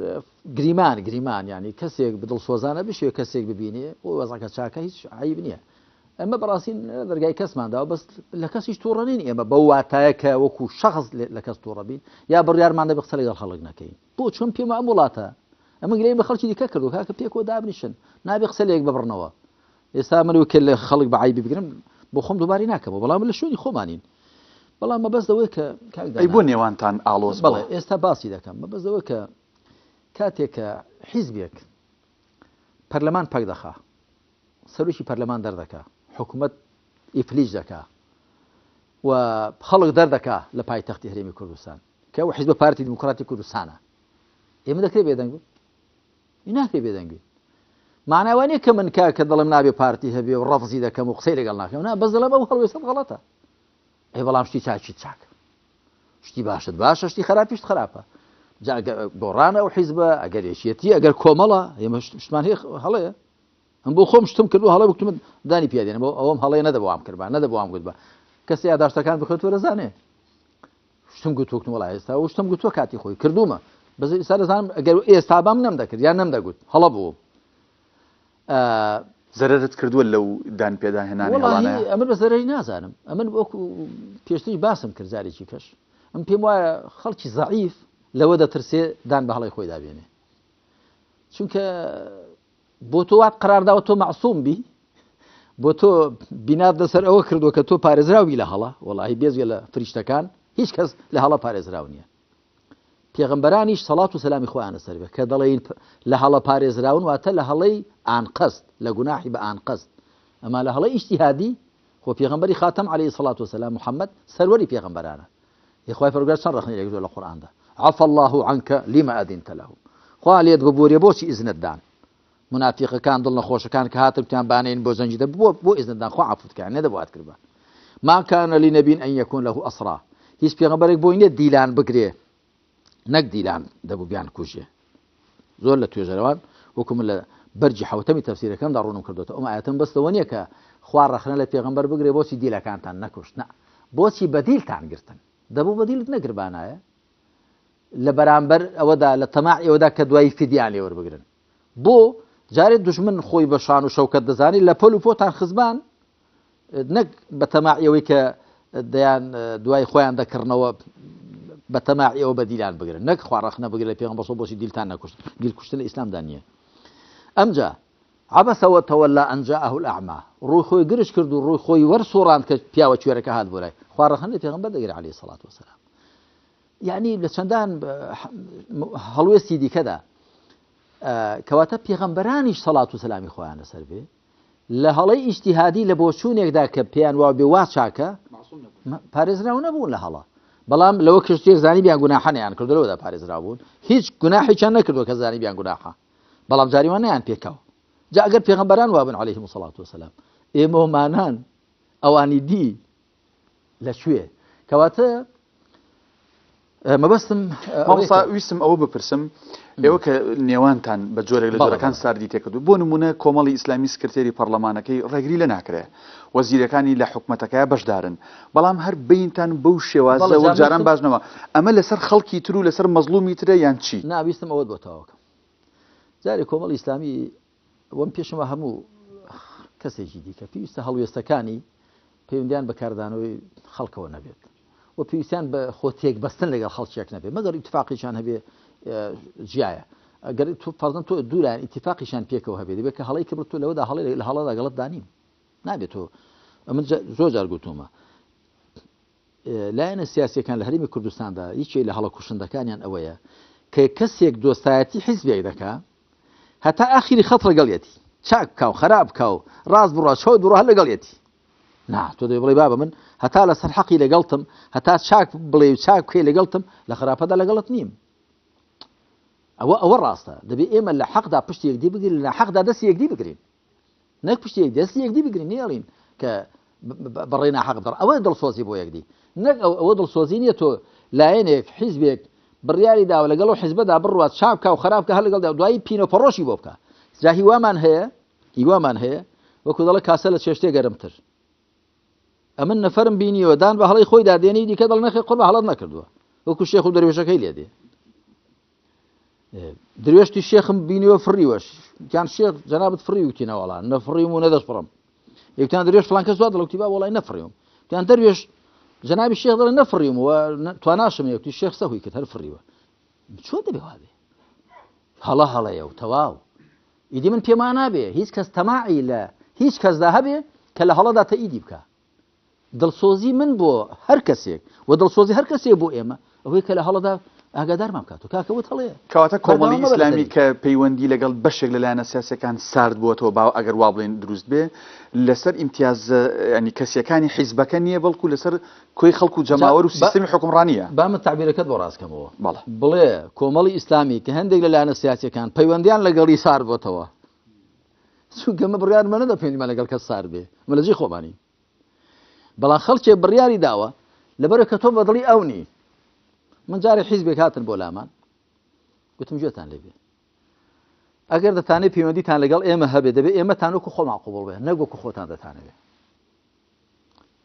گریمان گریمان ینی کەسێک بدڵسۆزانە بشێ کەسێک ببینێ بۆ وەزعەکە چاکە هیچ عیب نییە. ئەمە بەڕاستی دەرگای کەسماندا بەس لە کەسیش تووڕە نین ئێمە بەو واتایە کە وەکو شخص لە کەس تووڕە بین یا بڕیارمان دەبێ قسە لەگەڵ خەڵک نەکەین. بۆ چۆن پێم ئەم وڵاتە ئەمە گرەی بە خەڵکی دیکە کردو کاکە پێکەوە دابنیشن نابێ قسە لە یەک ببڕنەوە. ئێستا من وکە لە خەڵک بە عەیبی بگرم بۆ خۆم دووبارەی ناکەمەوە بەڵام لە شوێنی خۆمانین. بەڵام مەبەست ئەوەیە کە کاک دانا ئەی بۆ نێوانتان ئاڵۆز بووە؟ بەڵێ ئێستا باسی دەکەم. مەبەست ئەوەیە کە کاتێک کە حیزبێک پەرلەمان پەک دەخا، سەرۆکی پەرلەمان دەردەکا، حکوومەت ئیفلیج دەکا و خەڵک دەردەکا لە پایتەختی هەرێمی کوردستان کە ئەو حیزبە پارتی دیموکراتی کوردستانە، ئێمە دەکرێت بێدەنگ بین؟ ناکرێ بێدەنگ بین. معنای وانە کە من کاکە دەڵێم نابێ پارتی هەبێ و ڕەفزی دەکەم و قسەی لەگەڵ ناکەم نا بەس دەڵێم ئەو هەڵوێستەت غەڵەتە. ئەی بەڵام شتی چاکیت چاکە، شتی باشت باشە، شتی خراپیشت خراپە. جا گۆڕانە ئەو حیزبە، ئەگەر یەکێتی، ئەگەر کۆمەڵە، ئێمە شتمان هەیە هەڵەیە. من بۆ خۆم شتم کردو هەڵە بکتم دانی پیادێنم بۆ ئەوەم هەڵەیە نەدەبوو وام کردبا، نەدەبوو وام گوتبا. کەسی یاداشتەکان بخوێنێتەوە دەزانێ. شتم گوتووە گوتم وەڵا ئێستا و شتم گوتووە کاتی خۆی کردوومە بەس ئێستا دەزانم ئەگەر ئێستا بام نەمدەکرد یان نەمدەگوت هەڵە بووم. زەرەرت کردووە لەو دان پێداهێنانی هەڵانەیە؟ وەڵاهی ئەمن بە زەرەری نازانم. ئەمن وەکو پێشتریش باسم کرد جارێکی کەش ئەمن پێم وایە خەڵکی زەعیف لەوە دەترسێ دان بە هەڵەی خۆیدا بێنێ چونکە بۆ تۆ وات قەرار داوە تۆ مەعسوم بی بۆ تۆ بینات لەسەر ئەوە کردووە کە تۆ پارێزراو بی لە هەڵە وەڵاهی بێجگە لە فریشتەکان هیچ کەس لە هەڵە پارێزراو نییە پێغەمبەرانیش سەڵات و سەلامی خۆیان لەسەر بێ کە دەڵێین لە هەڵە پارێزراون واتە لە هەڵەی ئانقەست لە گوناحی بە ئانقەست ئەما لە هەڵەی ئیجتیهادی خۆ پێغەمبەری خاتەم عەلەیهی سەڵات وسەلام محەممەد سەروەری پێغەمبەرانە ی خوای پەروەردگار چەند ڕەخنەی لێگرتووە لە قورئاندا عفا اللە عنک لما اذنت لهم خوا لێت ببورێ بۆچی ئیزنت دان منافیقەکان دڵ نەخۆشەکان کە هاتن وتیان با نەین بۆ جەنگی دە بۆ بۆ ئیزنت دان خوا عەفوت کە نەدەبوو وات کردبا ما كان لنبي ان يكون له اسرى هیچ پێغەمبەرێک بۆی نییە دیلان بگرێ نەک دیلان دەبوو بیان کوژێ زۆر لە توێژەرەوان وەکو من لە بەرگی حەوتەمی تەفسیرەکەمدا ڕوونم کردوێتە ئەم ئاەتم بەستەوە نییە کە خوا ڕەخنە لە پێغەمبەر بگرێ بۆچی دیلەکانتان نەکوشت نا بۆچی بەدیلتان گرتن دەبوو بەدیلت نەگربانایە لە بەرامبەر ئەوەدا لە تەماعی ئەوەدا کە دوایی فدیان لێ وەربگرن بۆ جارێ دوژمن خۆی بە شان و شەوکەت دەزانی لە پەل و پۆتان خزبان نەک بە تەماعی ئەوەی کە دەیان دوای خۆیان دەکڕنەوە بە تەماعی ئەوە بە دیلان بگرن نەک خوا ڕەخنە بگرە لە پێغەمبەر صلی بۆچی دیلتان نەکوشت دیل کوشتن لە ئیسلامدا نییە ئەمجا عبس وتولى أن جاءه الأعمى ڕووی خۆی گرژ کرد و ڕووی خۆی وەرسوڕاند کە پیاوە کوێرەکە هات بۆ لای خوا ڕەخنە لە پێغەمبەر دەگرێ عەلەیهی سەڵات وەسەلام یعنی لە چەندان هەڵوێستی دیکەدا کەواتە پێغەمبەرانیش سەڵات و سەلامی خۆیان لەسەر بێ لە هەڵەی ئیجتیهادی لە بۆچوونێکدا کە پێیان وابێ وا چاکە پارێزراو نەبوون لە هەڵە بەڵام لەوە کشتێک زانی بیان گوناحە نەیان کردو لەوەدا پارێزراو بوون هیچ گوناحێکیان نەکردووە کە زانی بیان گوناحە بەڵام جاری وان نەیان پێکاوە جا ئەگەر پێغەمبەران وابن عەلەیهم سەڵات وسەلام ئێمەمانان ئەوانی دی لە کوێ؟ کەواتە مەبەستم مامۆستا ویستم ئەوە بپرسم ئێوە کە نێوانتان بە جۆرێک لە جۆرەکان ساردی تێکردو بۆ نمونە کۆمەڵی ئیسلامی سکرتێری پەرلەمانەکەی ڕێگری لە ناکرێ وەزیرەکانی لە حکومەتەکەی بەشدارن بەڵام هەر بینتان بەو شێوازە وەک جاران باش نەما ئەمە لەسەر خەڵکی تر و لەسەر مەزڵومی ترە یان چی؟ نا ویستم ئەوەت بۆ تەواوکەم جارێ کۆمەڵی ئیسلامی وەم پێشم هەموو کەسێکی دیکە پێویستە هەڵوێستەکانی پەیوەندیان بە کاردانەوەی خەڵکەوە نەبێت و پێویستیان بە خۆ تێکبەستن لەگەڵ خەڵکێک نەبێت مەگەر ئیتفاقیشان هەبێ جیایە ئەگەر تۆ فەرزن تۆ دوولایەن ئیتفاقیشان پێکەوە هەبێت دەبێت کە هەڵەی کرد تۆ لەوەدا هەڵەی لە هەڵەدا گەڵت دانیم نابێت تۆ ئەمن زۆر جار گوتومە لایەنە سیاسیەکان لە هەرێمی کوردستاندا یەکێ لە هەڵە کوشندەکانیان ئەوەیە کە کەسێک دۆستایەتی حیزبێک دەکا هەتا ئاخیری خەت لەگەڵیەتی چاک بکا و خراپ بکا و ڕاست بڕوا چەوت بڕوا هەر لەگەڵیەتی نا تۆ دەبێ بڵێ بابە من هەتا لەسەر حەقی لەگەڵتم هەتا چاک بڵێ و چاک بکەی لەگەڵتم لە خراپەدا لەگەڵت نیم ئەوە ئەوە ڕاستە دەبێ ئێمە لە حەقدا پشتی یەکدی بگرین لە حەقدا دەستی یەکدی بگرین نەک پشتی یەک دەستی یەکدی بگرین نێڵین کە بەڕێ ناحەق دەڕ ئەوە دڵسۆزی بۆ یەکدی نەک ئەو ئەوە دڵسۆزی نییە تۆ لایەنێک حیزبێک بڕیاری داوە لەگەڵ ئەو حیزبەدا بڕوات چاک بکا و خراپ بکا هەر لەگەڵ دا دوایی پینە و پەڕۆشی بۆ بکا جا هیوامان هەیە هیوامان هەیە وەکو دەڵێ کاسە لە چێشتێ گەرمتر ئەمن نەفەرم بینیوە دان بە هەڵی خۆیدا دێنی دیکە دڵ نەخێ قڕ بە هەڵت نەکردووە وەکو شێخ و دەروێشەکەی لێ دێ دروێشتی شێخم بینیوە فڕیوەش گیان شێخ جەنابت فڕی وتی نەوەڵا نەفڕیم و نەدەشفڕم یەکتان دروێش فلان کەس وا دەڵێ با وەڵای نەفڕیوم تیان دەروێش جەنابی شێخ دەڵێ نەفڕیم و تواناشم یەکتی شێخ سەهوی کرد هەر فڕیوە چۆن دەبێ وابێ هەڵە هەڵەیە و تەواو ئیدی من پێمان نابێ هیچ کەس تەماعی لە هیچ کەسدا هەبێ کە لە هەڵەدا تەئیدی بکە دڵسۆزی من بۆ هەر کەسێک و دڵسۆزی هەر کەسێک بۆ ئێمە ئەوەیە کە لە هەڵەدا ئاگادارمان بکات و کاکە وت هەڵەیە. کەواتە کۆمەڵی بەردەوام مەبە ئیسلامی لەسەری. کە پەیوەندی لەگەڵ بەشێک لە لایەنە سیاسیەکان سارد بووەتەوە با ئەگەر وا بڵێین دروست بێ لەسەر ئیمتیازە یانی کەسیەکانی حیزبەکە نییە بەڵکو لەسەر کۆی خەڵک و جا جەماوەر و با سیستەمی حوکمڕانییە. با من تەعبیرەکەت بۆ ڕاست کەمەوە. بەڵێ. بڵێ کۆمەڵی ئیسلامی کە هەندێک لە لایەنە سیاسیەکان پەیوەندیان لەگەڵی سارد بۆتەوە چونکە من بڕیارمە نەدا پەیوەندیمان لەگەڵ کەس سارد بێ ئەمە لە جێی خۆمانین. بەڵام خەڵکێک بڕیاری داوە لەبەرە کە تۆ بەدڵی ئەو نی من جارێ حیزبێک هاتن بۆ لامان گوتم گوێتان لێبێ ئەگەر دەتانێت پەیوەندیتان لەگەڵ ئێمە هەبێ دەبێ ئێمەتان وەکو خۆمان قوبڵ بێ نەک وەکو خۆتان دەتانەوێ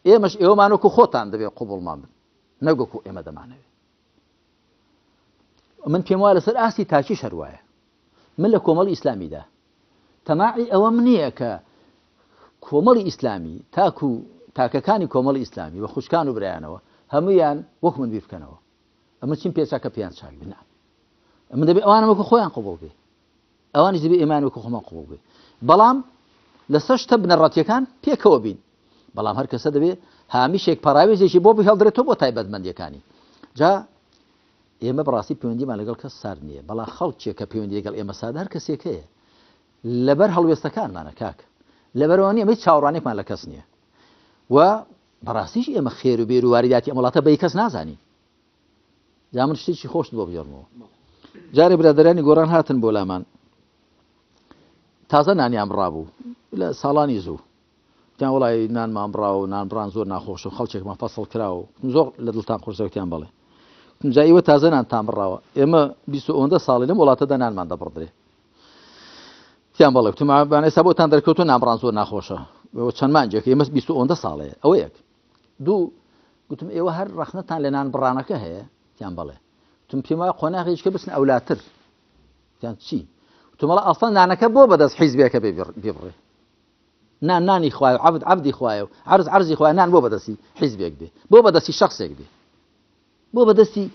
ئێمەش ئێوەمان وەکو خۆتان دەبێ قوبڵمان بن نەک وەکو ئێمە دەمانەوێ من پێم وایە لەسەر ئاستی تاکیش هەر وایە. من لە کۆمەڵی ئیسلامیدا تەماعی ئەوەم نییە کە کۆمەڵی ئیسلامی تاک و تاکەکانی کۆمەڵی ئیسلامی بە خوشکان و برایانەوە هەمویان وەک من بیر بکەنەوە ئەمە چیم پێچاکە پێیان چاک بێ نا ئەمن دەبێ ئەوانە وەکو خۆیان قبوڵ بێ ئەوانیش دەبێ ئێمان وەکو خۆمان قبوڵ بێ بەڵام لەسەر شتە بنەڕەتیەکان پێکەوە بین بەڵام هەر کەسە دەبێ هامیشێک پەراوێزێکی بۆ بهێڵدرێتەوە بۆ تایبەتمەندیەکانی جا ئێمە بەڕاستی پەیوەندیمان لەگەڵ کەس سارد نییە بەڵام خەڵکێک کە پەیوەندی لەگەڵ ئێمە سارد هەر کەسێک هەیە لەبەر هەڵوێستەکانمانە کاک لەبەرەوە نیە ئێمە چاوەڕوانێکمان لە کەس نییە و بەڕاستیش ئێمە خێر و بێر و واریداتی ئەم وڵاتە بەی کەس نازانین جا من شتێکی خۆشت بۆ بگێڕمەوە جارێ برادەرانی گۆڕان هاتن بۆ لامان تازە نانیان بڕابوو لە ساڵانی زوو وتیان وەڵای نانمان بڕاوە و نان بڕان زۆر ناخۆشە و خەڵکێکمان فەسڵ کراوە وتم زۆر لە دڵتان قورسە وتیان بەڵێ وتم جا ئیوە تازە نانتان بڕاوە ئێمە بیست و ئەوەندە ساڵی لەم وڵاتەدا نانمان دەبڕدرێ تیان بەڵێ وتم بان ئێستا بۆتان دەرکەوتو نان بڕان زۆر ناخۆشە ئەوە چەند مانگێک ئێمە بیست و ئەوەندە ساڵەیە ئەوە یەک دوو گوتم ئێوە هەر ڕەخنەتان لە نان بڕانەکە هەیە تیان بەڵێ وتم پێم وایە قۆناغێکی کە بچن ئەولاتر تیان چی وتم وەڵا ئەسڵەن نانەکە بۆ بەدەست حیزبێکە بێ بڕێ نان نانی خوایە و عەبد عەبدی خوایە و عەرز عەرزی خوایە نان بۆ بەدەستی حیزبێک بێ بۆ بەدەستی شخصێک بێ بۆ بەدەستی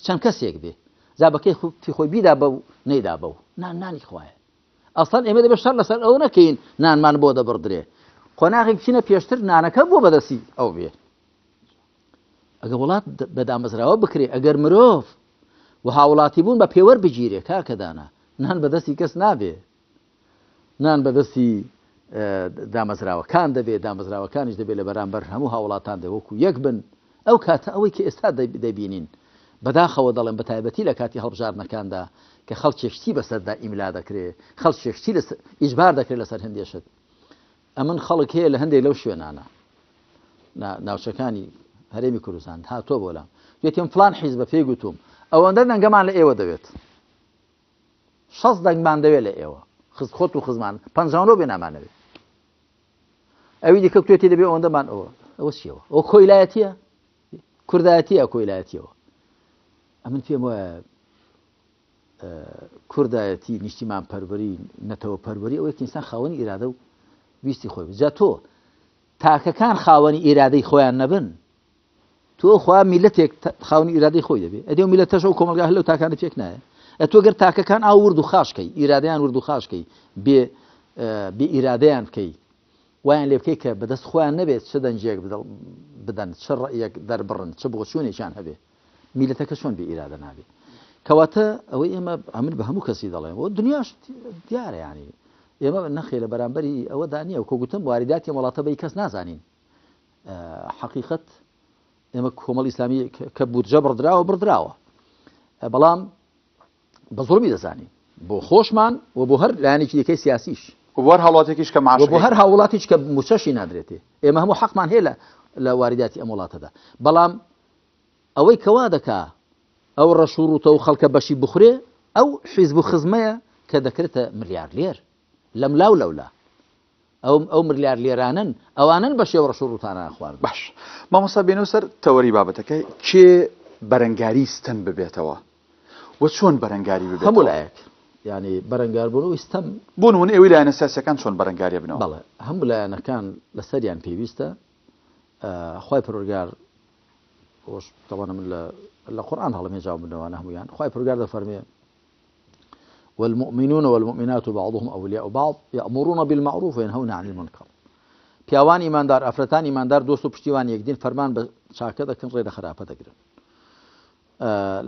چەند کەسێک بێ جا بەکەی خۆی بیدا بە و نەیدا بە و نان نانی خوایە ئەسڵەن ئێمە دەبێت شەڕ لەسەر ئەوە نەکەین نانمان بۆ دەبڕدرێ قۆناغێک بچینە پێشتر نانەکە بۆ بەدەستی ئەو بێ ئەگە وڵات بە دامەزراوە بکرێ ئەگەر مرۆڤ و هاوڵاتی بوون بە پێوەر بگیرێ کاکەدانە نان بەدەستی کەس نابێ نان بەدەستی دامەزراوەکان دەبێت، دامەزراوەکانیش دەبێت لە بەرامبەر هەموو هاوڵاتان دە وەکو یەک بن، ئەو کاتە ئەوەی کە ئێستا دەبینین، بەداخەوە دەڵێم بە تایبەتی لە کاتی هەڵبژاردنەکاندا کە خەڵکێک شتی بەسەردا ئیملا دەکرێ، خەڵکێک شتی ئیجبار دەکرێت لەسەر هەندێ شت. ئەمن خەڵک هەیە لە هەندێک لەو شوێنانە ناوچەکانی هەرێمی کوردستان هاتووە بۆ لام گوتیم فلان حیزبە پێی گوتوم ئەوەندە دەنگەمان لە ئێوە دەوێت 60 دەنگمان دەوێت لە ئێوە خز خۆت و خزمان 59 بێ نامانەوێت ئەوی دیکە کوێتی دەبێ ئەوەندەمان ئەوە ئەوە چیەوە ئەو کۆیلایەتیە کوردایەتیە کۆیلایەتیەوە ئەمن پێم وایە کوردایەتی نیشتیمان پەروەری نەتەوە پەروەری ئەوەی ئینسان خاوەنی ئیرادە و ویستی خۆی جا تۆ تاکەکان خاوەنی ئیرادەی خۆیان نەبن تۆ خوا میلەتێک خاوەنی ئیرادەی خۆی دەبێ ئەدی ئەو میلەتەش ئەو کۆمەڵگا هەر لەو تاکانە پێک نایە ئەتۆ گەر تاکەکان ئاو ورد و خاش کەی ئیرادەیان ورد و خاش کەی بێ بێ ئیرادەیان بکەی وایان لێ بکەی کە بەدەست خۆیان نەبێت چ دەنگێک بدەن چ ڕەئیەک دەربڕن چ بۆچوونێکیان هەبێ میلەتەکە چۆن بێ ئیرادە نابێ کەواتە ئەوەی ئێمە ئەمن بە هەموو کەسی دەڵێم و دنیاش دیارە ینی ئێمە نەخێ لە بەرامبەری ئەوەدا نییە و کۆ گوتم واریداتی وڵاتە بەی کەس نازانین حەقیقەت ئێمە کۆمەڵی ئیسلامی کە بودجە بڕدراوە بڕدراوە بەڵام بە زۆڵمی دەزانین بۆ خۆشمان و بۆ هەر لایەنێکی دیکەی سیاسیش و بۆ هەر هاوڵاتێکیش کە معاش و بۆ هەر هاوڵاتیش کە موچەشی نادرێتێ ئێمە هەموو حەقمان هەیە لە لە واریداتی ئەم وڵاتەدا بەڵام ئەوەی کەوا دەکا ئەو ڕەش و ڕووتە و خەڵکە بەشی بخورێ ئەو حیزب و خزمەیە کە دەکرێتە ملیارلێر لەملا و لەولا. ئەو ئەو ملیارلێرانەن ئەوانەن بەشی ئەو ڕەش و ڕووتانەیان خواردووە. باش مامۆستا بێنەوە سەر تەوەری بابەتەکە کێ بەرەنگاری ستەم ببێتەوە و چۆن بەرەنگاری هەموو ببێتەوە؟ لایەک یانی بەرەنگاربوونەوەی ستەم. بۆ نموونە ئێوەی لایەنە سیاسیەکان چۆن بەرەنگاری ئەبنەوە؟ بەڵێ هەموو لایەنەکان لەسەریان پێویستە خوای پەروەردگار ئەوەش تەبعەن من لە لە قورئان هەڵم هێجاو بنەوانە هەموویان خوای پەروەردگار دەفەرمێ والمؤمنون والمؤمنات بعضهم أولياء بعض يأمرون بالمعروف وينهون عن المنكر پیاوان ئیماندار ئافرەتان ئیماندار دۆست و پشتیوان یەکدین فەرمان بە چاکە دەکەن ڕێ لە خراپە دەگرن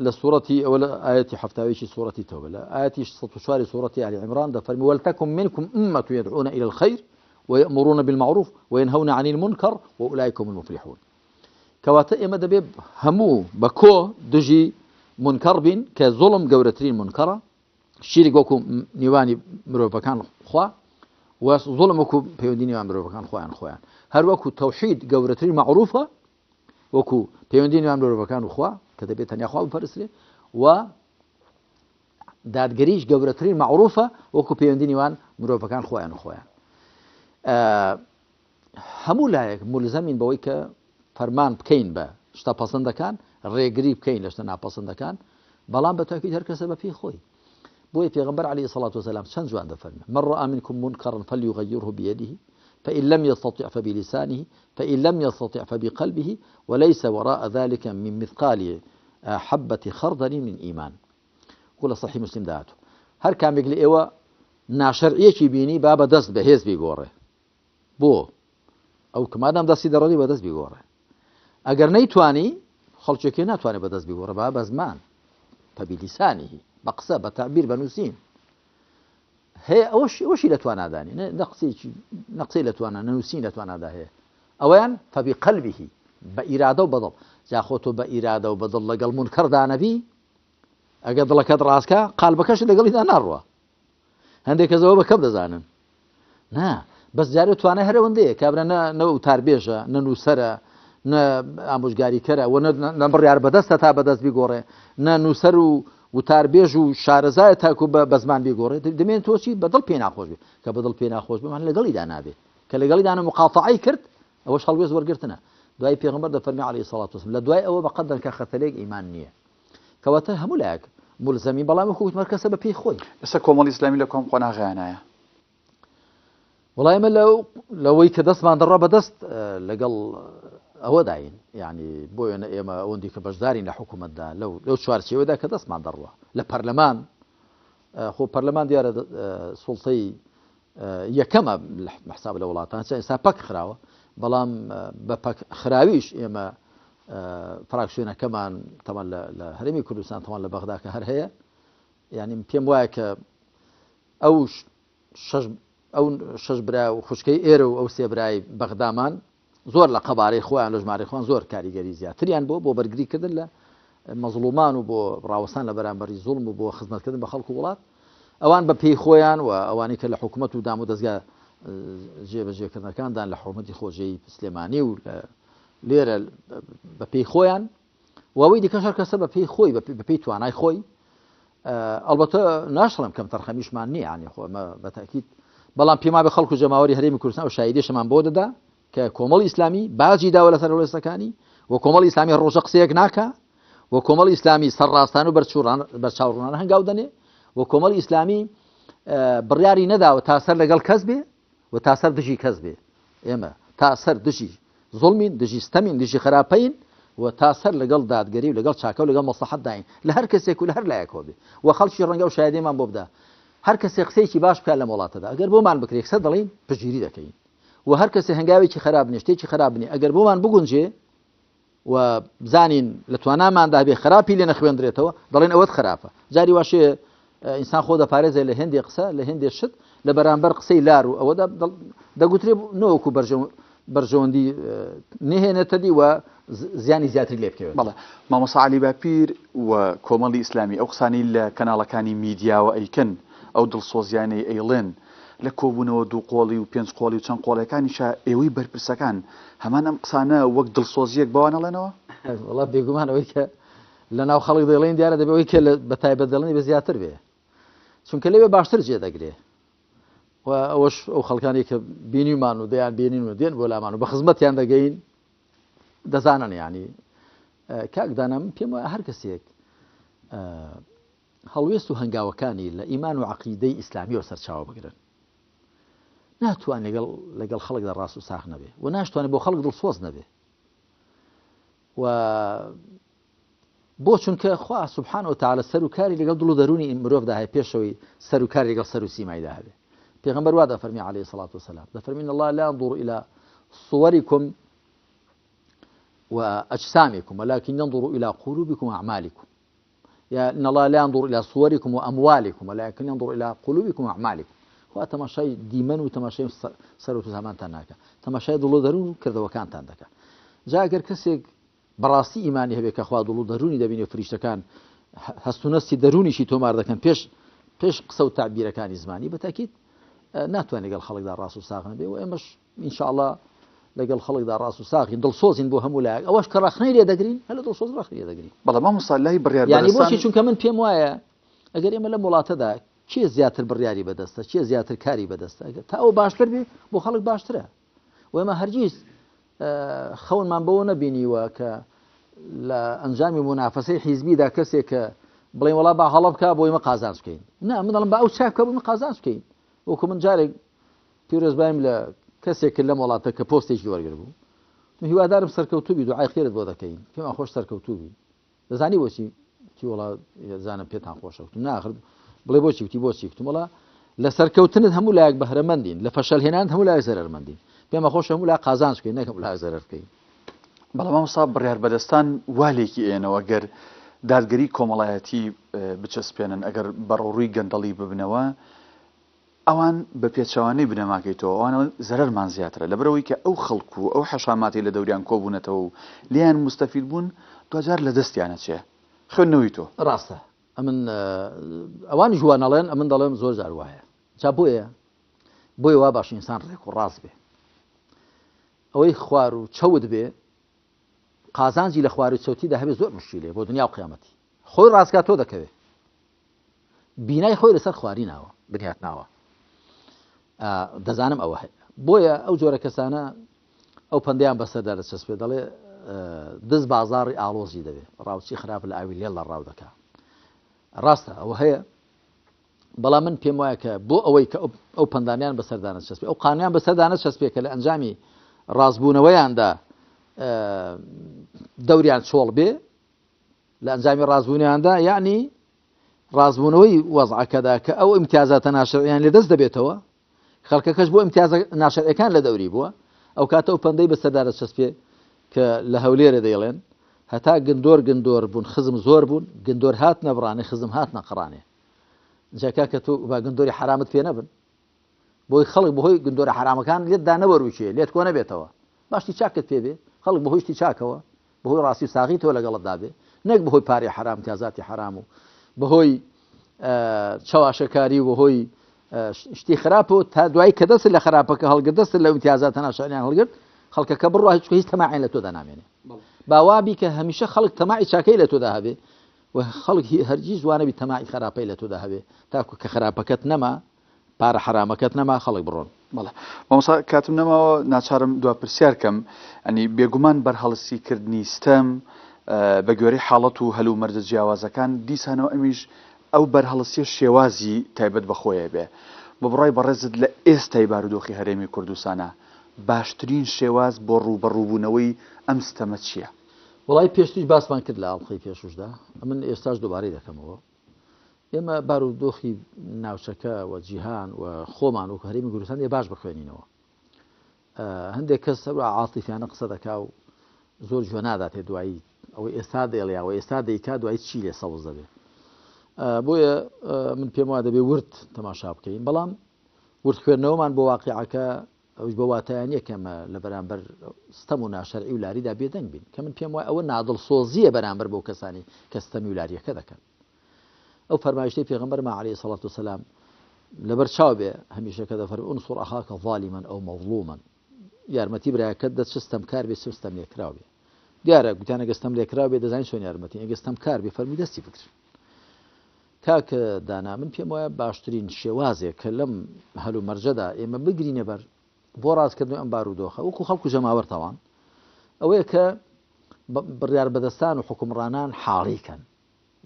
لە سوڕەتی ئەوە لە ئایەتی حەفتاویی سوڕەتی تەوبە لە ئایەتی 104 سوڕەتی ئالی عیمران دەفەرمی ولتكن منكم أمة يدعون إلى الخير ويأمرون بالمعروف وينهون عن المنكر وأولئك هم المفلحون کەواتە ئێمە دەبێ هەموو بە کۆ دژی منکەڕ بین کە زوڵم گەورەترین منکەڕە شیرک وەکو نێوانی مرۆڤەکان خوا و زوڵم وەکو پەیوەندی نێوان مرۆڤەکان خۆیان خۆیان هەروەکو تەوحید گەورەترین مەعروفە وەکو پەیوەندی نێوان مرۆڤەکان و خوا کە دەبێت تەنیا خوا بپەرسترێ و دادگەریش گەورەترین مەعروفە وەکو پەیوەندی نێوان مرۆڤەکان خۆیان و خۆیان. هەموو لایەک مولزەمین بەوەی کە فەرمان بکەین بە شتە پەسەندەکان، ڕێگری بکەین لە شتە ناپەسەندەکان، بەڵام بە تاکید هەر کەسە بە پێی خۆی. بۆیە پێغەمبەر علیە الصلوة والسلام چەند جوان دەفەرمێ، من رأى منكم منكرا فليغيره بيده فإن لم يستطع فبلسانه فإن لم يستطع فبقلبه وليس وراء ذلك من مثقال حبة خردل من إيمان. وەکو لە صحیح مسلم دا هاتووە، هەر کامێک لە ئێوە ناشەرعیەکی بینی با بە دەست بەهێز بیگۆڕێ، بۆ ئەو کە مادام دەستی دەڕۆنی بەدەست بیگۆڕێ ئەگەر نەیتوانی خەڵکێکی ناتوانێت بەدەست بیگۆڕێ با بە زمان فبیلیسانه بە قسە بە تەعبیر بە نووسین هەیە ئەوەش ئەوەشی لە توانادانی نە قسەیەکی نە قسەی لە توانا نە نووسین لە توانادا هەیە ئەویان فبقلبه بە ئیرادە و بەدڵ جا خۆ تۆ بە ئیرادە و بەدڵ لەگەڵ مونکەردا نەبی ئەگەر دڵەکەت ڕاستکە قالبەکەش لەگەڵیدا ناڕوە هەندێک کەس ئەوە بە کەم دەزانن نا بەس جارێ توانای هەر ئەوەندەیە کابرا نە نە وتاربێژە نە نووسەرە نە ئامۆژگاریکەرە و نە بڕیار بەدەستە تا بەدەست بیگۆڕێ نە نووسەر و وتاربێژ و شارەزایە تاکو بە زمان بیگۆڕێ دەمێن تۆ چی بەدڵ پێ ناخۆش بێ کە بەدڵ پێ ناخۆش بمان لەگەڵیدا نابێ کە لەگەڵیدانە مقاتەعەی کرد ئەوەش هەڵوێست وەرگرتنە دوای پێغەمبەر دەفەرمی عەلەیهی سەڵات وسلام لە دوای ئەوە بەقەد دەنکە خەتەلێک ئیمان نییە کەواتە هەموو لایەک مولزەمین بەڵام وەکو وتم هەر کەسە بە پێی خۆی. ئێستا کۆمەڵی ئیسلامی لە کام قۆناغیانایە؟ وەڵا ئێمە لەو لەوەی کە دەستمان دەڕا بەدەست لەگەڵ ئەوەداین یعنی بۆ وێنە ئێمە ئەوەندی کە بەشدارین لە حکوومەتدا لەو لەو چوارچێوەدا کە دەستمان دەڕوا لە پەرلەمان خۆ پەرلەمان دیارە سوڵتەی یەکەمە حساب لە وڵاتان چە ئێستا پەک خراوە بەڵام بە پەک خراویش ئێمە فراکسیۆنەکەمان تەمان لە هەرێمی کوردستان تەمان لە بەغدا کە هەر هەیە یعنی پێم وایە کە ئەو شەش ئەو شەش برا و خوشکەی ئێرە و ئەو سێ برای بەغدامان زۆر لە قەبارەی خۆیان لە ژمارەی خۆیان زۆر کاریگەری زیاتریان بۆ بۆ بەرگری کردن لە مەزڵومان و بۆ ڕاوەستان لە بەرامبەری زوڵم و بۆ خزمەتکردن بە خەڵک و وڵات ئەوان بە پێی خۆیان و ئەوانەی کە لە حکومەت و دام و دەزگا جێبەجێکردنەکاندان لە حکومەتی خۆجێی سلێمانی و لێرە بە پێی خۆیان و ئەوەی دیکەش هەر کەسە بە پێی خۆی بە پێی توانای خۆی ئەڵبەتە ناشڵێم کەم تەرخەمیشمان نییە ینی خۆ ئەمە بە تاکید بەڵام پێما بە خەڵکو جەماوەری هەرێمی کوردستان ئەو شایدێشمان بۆ دەدا کە کۆمەڵی ئیسلامی باجی داوە لەسەر هەڵوێستەکانی و کۆمەڵی ئیسلامی ڕۆژە قسەیەک ناکا و کۆمەڵی ئیسلامی سەرڕاستان و بەرچاوڕوونانە هەنگاو دەنێ و کۆمەڵی ئیسلامی بڕیاری نەداوە تا سەر لەگەڵ کەس بێ و تا سەر دژی کەس بێ ئێمە تا سەر دژی زوڵمین دژی ستەمین دژی خراپەین و تا سەر لەگەڵ دادگەری و لەگەڵ چاکە و لەگەڵ مەسڵەحەتداین لە هەر کەسێک و لە هەر لایەکەوە بێ و خەڵکی ڕەنگە و شایدێمان بۆ بدا هەر کەسێک قسەیەکی باش بکات لەم وڵاتەدا ئەگەر بۆمان بکرێ یەکسەر دەڵێین پشتگیری دەکەین و هەر کەسێ هەنگاوێکی خراپ بنێ شتێکی خراپ بنێ ئەگەر بۆمان بگونجێ و بزانین لە تواناماندا بێ خراپی لێ نەخوێندرێتەوە دەڵێن ئەوەت خراپە جاری واشێ ئینسان خۆ دەپارێزێ لە هێندێ قسە لە هێندێ شت لە بەرامبەر قسەی لار و ئەوەدا دەگوترێ نەوەکو بەرژەوەندی نهێنێتە دی و زیانی زیاتری لێ بکەوێت. بەڵێ مامۆستا عەلی باپیر و کۆمەڵی ئیسلامی ئەو قسانەی لە کەناڵەکانی میدیاوە ئەیکەن ئەو دڵسۆزیانەی ئەیڵێن لە کۆبوونەوە دووقۆڵی و پێنج قۆڵی و چەند قۆڵیەکانیشا ئێوەی بەرپرسەکان هەمان ئەم قسانە وەک دڵسۆزیەک بەوان ئەڵێنەوە؟ وەڵا بێگومان ئەوەی کە. لە ناو خەڵک دەڵێن دیارە دەبێ ئەوەی کە بە تایبەت دەڵێن بە زیاتر بێ چونکە لەوێ باشتر جێ دەگرێ و ئەوەش ئەو خەڵکانی کە بینیمان و دەیان بینین و دێن بۆ لامان و بە خزمەتیان دەگەین دەزانن یعنی کاک دانا من پێم وایە هەر کەسێک هەڵوێست و هەنگاوەکانی لە ئیمان و عقیدەی ئیسلامیەوە سەرچاوە بگرن ناتوان لەگەڵ لەگەڵ خەڵکدا ڕاست و ساخ نەبێ و ناشتوانێت بۆ خەڵک دڵسۆز نەبێ و بۆ چونکە خوا سبحانە وتعالی سەر و کاری لەگەڵ دڵ و دەروونی مرۆڤدا هەیە پێشەوەی سەر و کاری لەگەڵ سەر و سیمایدا هەبێ پێغەمبەر وا دەفەرمی عەلەیهی سڵات وسلام دەفەرمی ان الله لا ينظر الى صوركم وأجسامكم ولكن ينظر إلى قلوبكم وأعمالكم يا إن الله لا ينظر إلى صوركم وأموالكم ولكن ينظر إلى قلوبكم وأعمالكم خوا تەماشای دیمەن و تەماشای سەر و سامانتان ناکە تەماشای دڵ و دەروون و کردەوەکانتان دەکا جا ئەگەر کەسێک بەڕاستی ئیمانی هەبێ کە خوا دڵ و دەروونی دەبینێ و فریشتەکان هەست و نەستی دەروونیشی تۆمار دەکەن پێش پێش قسە و تەعبیرەکانی زمانی بە تاکید ناتوانێت لەگەڵ خەڵکدا ڕاست و ساغ نەبێ و ئێمەش ئینشاءاللە لەگەڵ خەڵکدا ڕاست و ساغین دڵسۆزین بۆ هەموو لایەک ئەوەش کە ڕەخنەی لێ دەگرین هەر لە دڵسۆز ڕەخنەی لێ دەگرین. بەڵێ مامۆستا لای بڕیار یانی بەدەستان. بۆچی چونکە من پێم وایە ئەگەر ئێمە لەم وڵاتەدا کێ زیاتر بڕیاری بەدەستە کێ زیاتر کاری بەدەستە ئەگەر تا ئەو باشتر بێ بۆ خەڵک باشترە و ئێمە هەرگیز خەونمان بەوە نەبینیوە کە لە ئەنجامی مونافەسەی حیزبیدا کەسێک کە بڵێن وڵا با هەڵە بکە بۆ ئێمە قازانج بکەین نا من دەڵم با ئەو چاک بکە بۆ ئێمە قازانج بکەین وەکو من جارێک پیرۆزبایم لە کەسێک کرد لەم وڵاتە کە پۆستێکی وەرگربوو هیوادارم سەرکەوتوبی دوعای خێرت بۆ دەکەین پێمان خۆش سەرکەوتوبی دەزانی بۆچی؟ وتی وەڵا زانم پێتان خۆشە. وتم نا ئاخر بڵێ بۆچی؟ وتی بۆچی؟ وتم وەڵا لە سەرکەوتنت هەموو لایەک بەهرەمەندین، لە فەشەلهێنانت هەموو لایەک زەرەرمەندین. پێمان خۆشە هەموو لایەک قازانج بکەین نەک هەموو لایەک زەرەر بکەین. بەڵام مامۆستا بڕیاربەدەستان وا لێکی ئێنەوە گەر دادگەری کۆمەڵایەتی بچەسپێنن، ئەگەر بەڕەوڕووی گەندەڵی ببنەوە، ئەوان بە پێچەوانەی بنەماکەی تۆ، ئەوان ئەڵێن زەرەرمان زیاترە، لەبەرئەوەی کە ئەو خەڵک و ئەو حەشاماتەی لە دەوریان کۆبوونەتەوە و لێیان موستەفید بوون، دواجار لە دەستیان ئەچێ. خوێندنەوەی تۆ. ڕاستە. ئەمن ئەوانیش وا نەڵێن، ئەمن دەڵێم زۆر جار وایە. جا بۆیە بۆیە وا باشە ئینسان ڕێک و ڕاست بێ. ئەوەی خوار و چەوت بێ، قازانجی لە خوار و چەوتیدا هەبێ زۆر موشکیلەیە بۆ دنیا و قیامەتی. خۆی ڕاست کا تۆ دەکەوێ. بینای خۆی لەسەر خواری ناوە بنیات ناوە دەزانم ئەوە هەیە بۆیە ئەو جۆرە کەسانە ئەو پەندیان بەسەردا دەچەسپێ دەڵێ دز بازاڕی ئاڵۆزی دەبێ ڕاوچی خراپ لە ئاوی لێڵ لە ڕاو دەکا ڕاستە ئەوە هەیە بەڵام من پێم وایە کە بۆ ئەوەی کە ئەو پەندانیان بەسەردانە چەسپێ ئەو قانیان بەسەردانە چەسپێ کە لە ئەنجامی ڕاستبوونەوەیاندا دەوریان چۆڵ بێ لە ئەنجامی ڕاستبوونیاندا یەعنی ڕاستبوونەوەی وەزعەکەدا کە ئەو ئیمتیازاتە ناشەرعیان لێ دەست دەبێتەوە خەڵکەکەش بۆ ئیمتیازە ناشەرعیەکان لە دەوری بووە ئەو کاتە ئەو پەندەی بەسەردا دەچەسپێ کە لە هەولێرە دەیڵێن هەتا گندۆر گندۆر بوون خزم زۆر بوون گندۆر هاتنە بڕانێ خزم هاتنە قڕانێ جا کاکە تۆ با گندۆری حرامت پێ نەبن بۆی خەڵک بەهۆی گندۆرە حەرامەکان لێت دانەوەروکێ لێت کۆ نەبێتەوە با شتی چاکت پێ بێ خەڵک بەهۆی شتی چاکەوە بەهۆی ڕاستی و ساغیتەوە لەگەڵتدا بێ نەک بەهۆی پارەی حەرام امتیازاتی حەرام و بەهۆی چەواشەکاری و بەهۆی شتی خراپ و تا دوایی کە دەست لە خراپەکە هەڵگرت دەست لە امتیازاتە ناشەرعیان هەڵگرت خەڵکەکە بڕوا هیچ هیچ تەماعیان لە تۆدا نامێنێ باوابی کە هەمیشە خەڵک تەماعی چاکەی لە تۆدا هەبێ و خەڵک هەرگیز وانەبی تەماعی خراپەی لە تۆدا هەبێ تاکو کە خراپەکەت نەما پارە حەرامەکەت نەما خەڵک بڕۆن. بەڵێ مامۆستا کاتم نەماوە ناچارم دوا پرسیار کەم ئەنی بێگومان بەرهەڵستی کردنی ستەم بە گوێرەی حاڵەت و هەل و مەرجە جیاوازەکان دیسانەوە ئەمیش ئەو بەرهەڵستیە شێوازی تایبەت بە خۆیە بێ بە بڕای بەڕێزت لە ئێستای بارودۆخی هەرێمی کوردستانا باشترین شێواز بۆ ڕووبەڕووبوونەوەی ئەم ستەمە چیە؟ وەڵای پێشتریش باسمان کرد لە ئەڵقەی پێشوشدا ئەمن ئێستاش دووبارەی دەکەمەوە ئێمە بارودۆخی ناوچەکە و جیهان و خۆمان وەکو هەرێمی کوردستان دێ باش بخوێنینەوە. هەندێک کەس هەروە عاتیفیانە قسە دەکا و زۆر گوێ ناداتێ دوایی ئەوەی ئێستا دەیڵێ ئەوە ئێستا دەیکا دوایی چی لێ سەوز دەبێ. بۆیە من پێم وا دەبێ ورد تەماشا بکەین بەڵام ورد خوێندنەوەمان بۆ واقیعەکە ئەویش بەو واتایە نییە کە ئێمە لە بەرامبەر ستەم و ناشەرعی و لاریدا بێدەنگ بین، کە من پێم وایە ئەوە نادڵسۆزییە بەرامبەر بەو کەسانەی کە ستەمی و لارییەکە دەکەن. ئەو فەرمایشتەی پێغەمبەرمان علیە الصلوة والسلام لەبەر چاو بێ هەمیشە کە دەفەرموێ انصر اخاک ظالما او مظلوما یارمەتی برایەکەت دە چ ستەمکار بێ چ ستەملێکراو بێ. دیارە گوتیان ئەگەر ستەم لێکراو بێ دەزانین چۆن یارمەتین، ئەگەر ستەمکار بێ فەرمووی دەستی بگرن. کاک دانا من پێم وایە باشترین شێوازێک کە لەم هەلومەرجەدا ئێمە بگرینە بەر بۆ ڕاستکردنەوەی ئەم بارودۆخە وەکو خەڵک و جەماوەر تاوان ئەوەیە کە بڕیار بەدەستان و حکومڕانان حاڵی کەن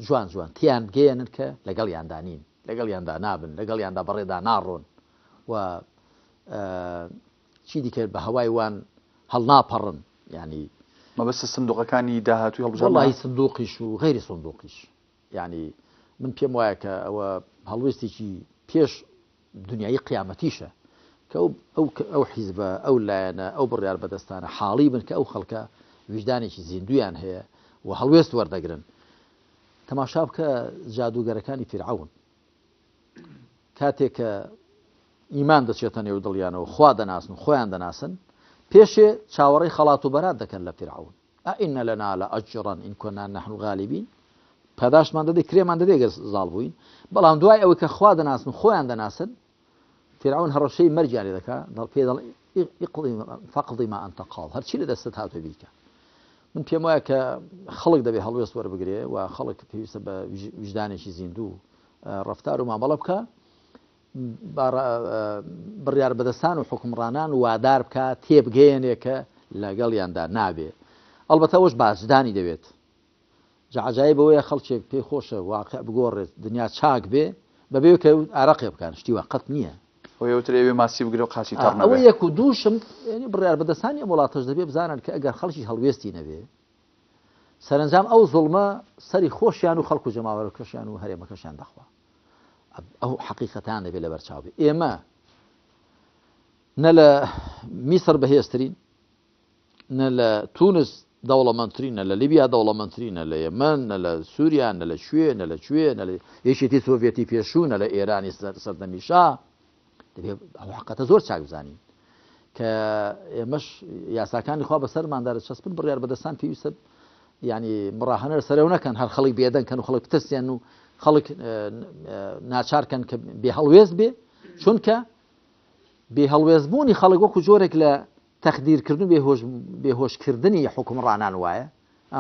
جوان جوان تیان بگەیەنن کە لەگەڵیاندا نین، لەگەڵیاندا نابن، لەگەڵیاندا بەڕێدا ناڕۆن و چی دیکە بە هەوای وان هەڵناپەڕن یانی. مەبەستت سندوقەکانی داهاتووی هەڵبژاردنە؟ وەڵاهی سندوقیش و غەیری سندوقیش یانی من پێم وایە کە ئەوە هەڵوێستێکی پێش دنیایی قیامەتیشە کە ئەو ئەو حیزبە ئەو لایەنە ئەو بڕیار بەدەستانە حاڵی بن کە ئەو خەڵکە ویژدانێکی زیندویان هەیە و هەڵوێست وەردەگرن تەماشا بکە جادوگەرەکانی فیرعەون کاتێک کە ئیمان دەچێتە نێو دڵیانەوە خوا دەناسن و خۆیان دەناسن پێشێ چاوەڕێی خەڵات و بەرات دەکەن لە فیرعەون ئەئن لنا لأجرا إن كنا نحن الغالبین پاداشتمان دەدەی کرێمان دەدەی گەر زاڵ بووین بەڵام دوای ئەوەی کە خوا دەناسن و خۆیان دەناسن فیرعەون هەڕەشەی مەرگیان لێ دەکا دەڵ پێ دەڵێ اقضی فاقضی ما انت قاض هەرچی لە دەستت هاتووە بیکە من پێم وایە کە خەڵک دەبێ هەڵوێست وەربگرێ و خەڵک پێویستە بە ویژدانێکی زیندوو ڕەفتار و مامەڵە بکە بڕیار بەدەستان و حکومڕانان وادار بکە تێبگەیەنێ کە لەگەڵیاندا نابێ ئەڵبەتە ئەوەش باجدانی دەوێت جا عەجایب ئەوەیە خەڵکێک پێی خۆشە واقع بگۆڕێت دنیا چاک بێ بەبێ کە ئارەقێ بکان شتی وا قەت نییە. ئەوەی ئەوتر ئەوێ ماسی بگرێ و قاچی تەڕ نەبێ. ئەوە یەک و دووشم یانی بڕیار بەدەستانی ئەم وڵاتەش دەبێ بزانن کە ئەگەر خەڵکیش هەڵوێستی نەبێ سەرەنجام ئەو زوڵمە سەری خۆشیان و خەڵک و جەماوەرەکەشیان و هەرێمەکەشیان دەخوا. ئەو حەقیقەتان دەبێ لەبەر چاو بێ. ئێمە نە لە میسر بەهێزترین نە لە تونس دەوڵەمەندترینە، لە لیبیا دەوڵەمەندترینە، لە یەمەن، نە لە سوریا، نە لە کوێ، نە لە کوێ، نە لە یەکێتی سۆڤێتی پێشوو، نە لە ئێرانی سەردەمی شا. دەبێ ئەو حەقەتە زۆر چاک بزانین کە ئێمەش یاساکانی خوا بەسەرماندا دەچەسپن، بڕیار بەدەستان پێویستە یعنی مڕاهەنە لەسەرەوە نەکەن، هەر خەڵک بێدەنگ کەن و خەڵک بترسێن و خەڵک ناچار کەن کە بێ هەڵوێست بێ، چونکە بێ هەڵوێستبوونی خەڵک وەکو جۆرێک لە تەخدیرکردن و بێهۆشکردنی حوکمڕانان وایە.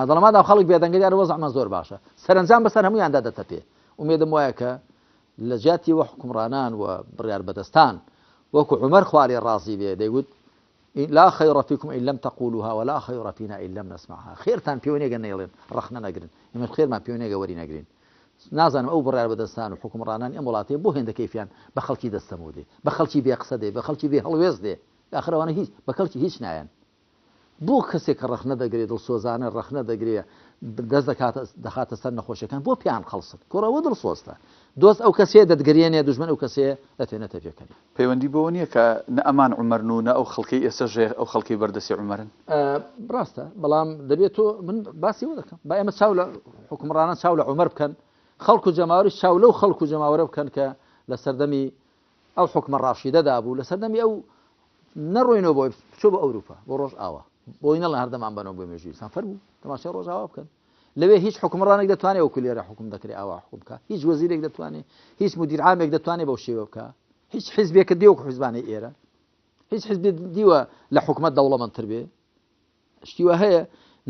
دەڵێم مادام خەڵک بێدەنگە دیارە وەزعمان زۆر باشە. سەرەنجام بەسەر هەموویاندا دەتەپێ. ئومێدم وایە کە لە جیاتی ئەوە حوکمڕانان و بڕیاربەدەستان وەکو عومەر خوا لێ ڕازی بێ دەیگوت، لا خیر فیکم ان لم تقولوها ولا خیر فینا ان لم نسمعها، خێرتان پێوە نییە گەر نەیڵێن، ڕەخنە نەگرن، ئێمەش خێرمان پێوە نییە گەر وەری نەگرین. نازانم ئەو بڕیاربەدەستان و حوکمڕانانی ئەم وڵاتەیە بۆ هێندە کەیفیان بە خەڵکی دەستەمۆ دێ، بە خەڵکی بێ قسە دێ، بە خەڵکی بێ هەڵوێست دێ. ئاخر ئەوانە هیچ بە کەڵکی هیچ نایەن. بۆ کەسێک کە ڕەخنە دەگرێ دڵسۆزانە ڕەخنە دەگرێ دەست دەکاتە دەخاتە سەر نەخۆشیەکان بۆ پێیان قەڵسن؟ کوڕە ئەوە دڵسۆزتە. دۆست ئەو کەسەیە دەتگریەنێ دوژمن ئەو کەسەیە دەتهێنێتە پێکەنین. پەیوەندی بەوە نییە کە نە ئەمان عومەرن و نە ئەو خەڵکەی ئێستەش هەیە ئەو خەڵکەی بەردەستی عومەرن؟ ڕاستە بەڵام دەبێت تۆ من باسی ئەوە دەکەم با ئێمە چاو لە حوکمڕانان چاو لە عومەر بکەن خەڵک و جەماوەریش چاو لەو خەڵک و جەماوەرە بکەن کە لە سەردەمی ئەو حوکمە ڕاشیدەدا بوو لە سەردەمی ئەو نەڕۆینەوە بۆی بچۆ بۆ ئەوروپا بۆ ڕۆژئاوا بۆی نەڵێن هەردەمان بەنەوە بۆ مێژووی ئینسان فەرموو تەماشای ڕۆژئاوا بکەن لەوێ هیچ حوکمڕانێک دەتوانێت وەکو لێرە حوکم دەکرێت ئاوا حوکم بکا هیچ وەزیرێک دەتوانێت هیچ مدیر عامێک دەتوانێت بەو شێوە بکا هیچ حیزبێکت دیوە وەکو حیزبانەی ئێرە هیچ حیزبێک دیوە لە حکومەت دەوڵەمەندتر بێ شتی وا هەیە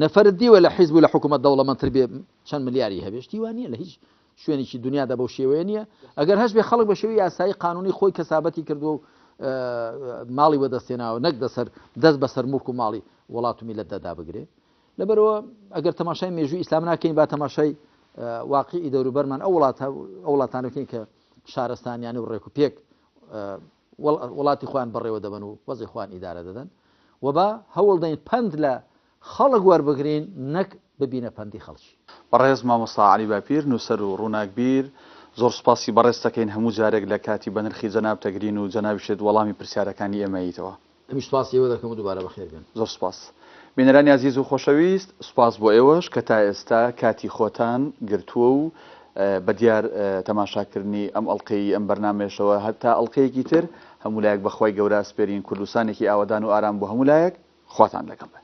نەفەرت دیوە لە حیزب و لە حکوومەت دەوڵەمەندتر بێ چەند ملیاری هەبێ شتی وا نییە لە هیچ شوێنێکی دنیادا بەو شێوەیە نییە ئەگەر هەش بێ خەڵک بە شێوەی یاسایی قانونی خۆی کەسابەتی کردووە و ماڵی وەدەستێناوە نەک دەسەر دەست بەسەر موڵک و ماڵی وڵات و میلەتدا دابگرێ لەبەرەوە ئەگەر تەماشای مێژووی ئیسلام ناکەین با تەماشای واقعی دەوروبەرمان ئەو وڵاتە ئەو وڵاتانە بکەین کە شارستانیانە و ڕێک و پێک وڵاتی خۆیان بەڕێوە دەبەن و وەزعی خۆیان ئیدارە دەدەن و با هەوڵ دەین پەند لە خەڵک وەربگرین نەک ببینە پەندی خەڵکی. بەڕێز مامۆستا عەلی باپیر نووسەر و ڕووناکبیر زۆر سوپاسی بەڕێزت دەکەین هەموو جارێک لە کاتی بەنرخی جەنابت دەگرین و جەنابیشت وەڵامی پرسیارەکانی ئێمە ییتەوە. منیش سوپاسی ئێوە دەکەم و دووبارە بەخێر بێن. زۆر سوپاس. بینەرانی ئازیز و خۆشەویست سوپاس بۆ ئێوەش کە تا ئێستا کاتی خۆتان گرتووە و بە دیار تەماشاکردنی ئەم ئەڵقەیی ئەم بەرنامەیەشەوە هەتا ئەڵقەیەکی تر هەموو لایەک بە خوای گەورە ئەسپێرین کوردستانێکی ئاوەدان و ئارام بۆ هەموو لایەک خواتان لەگەڵ بێ.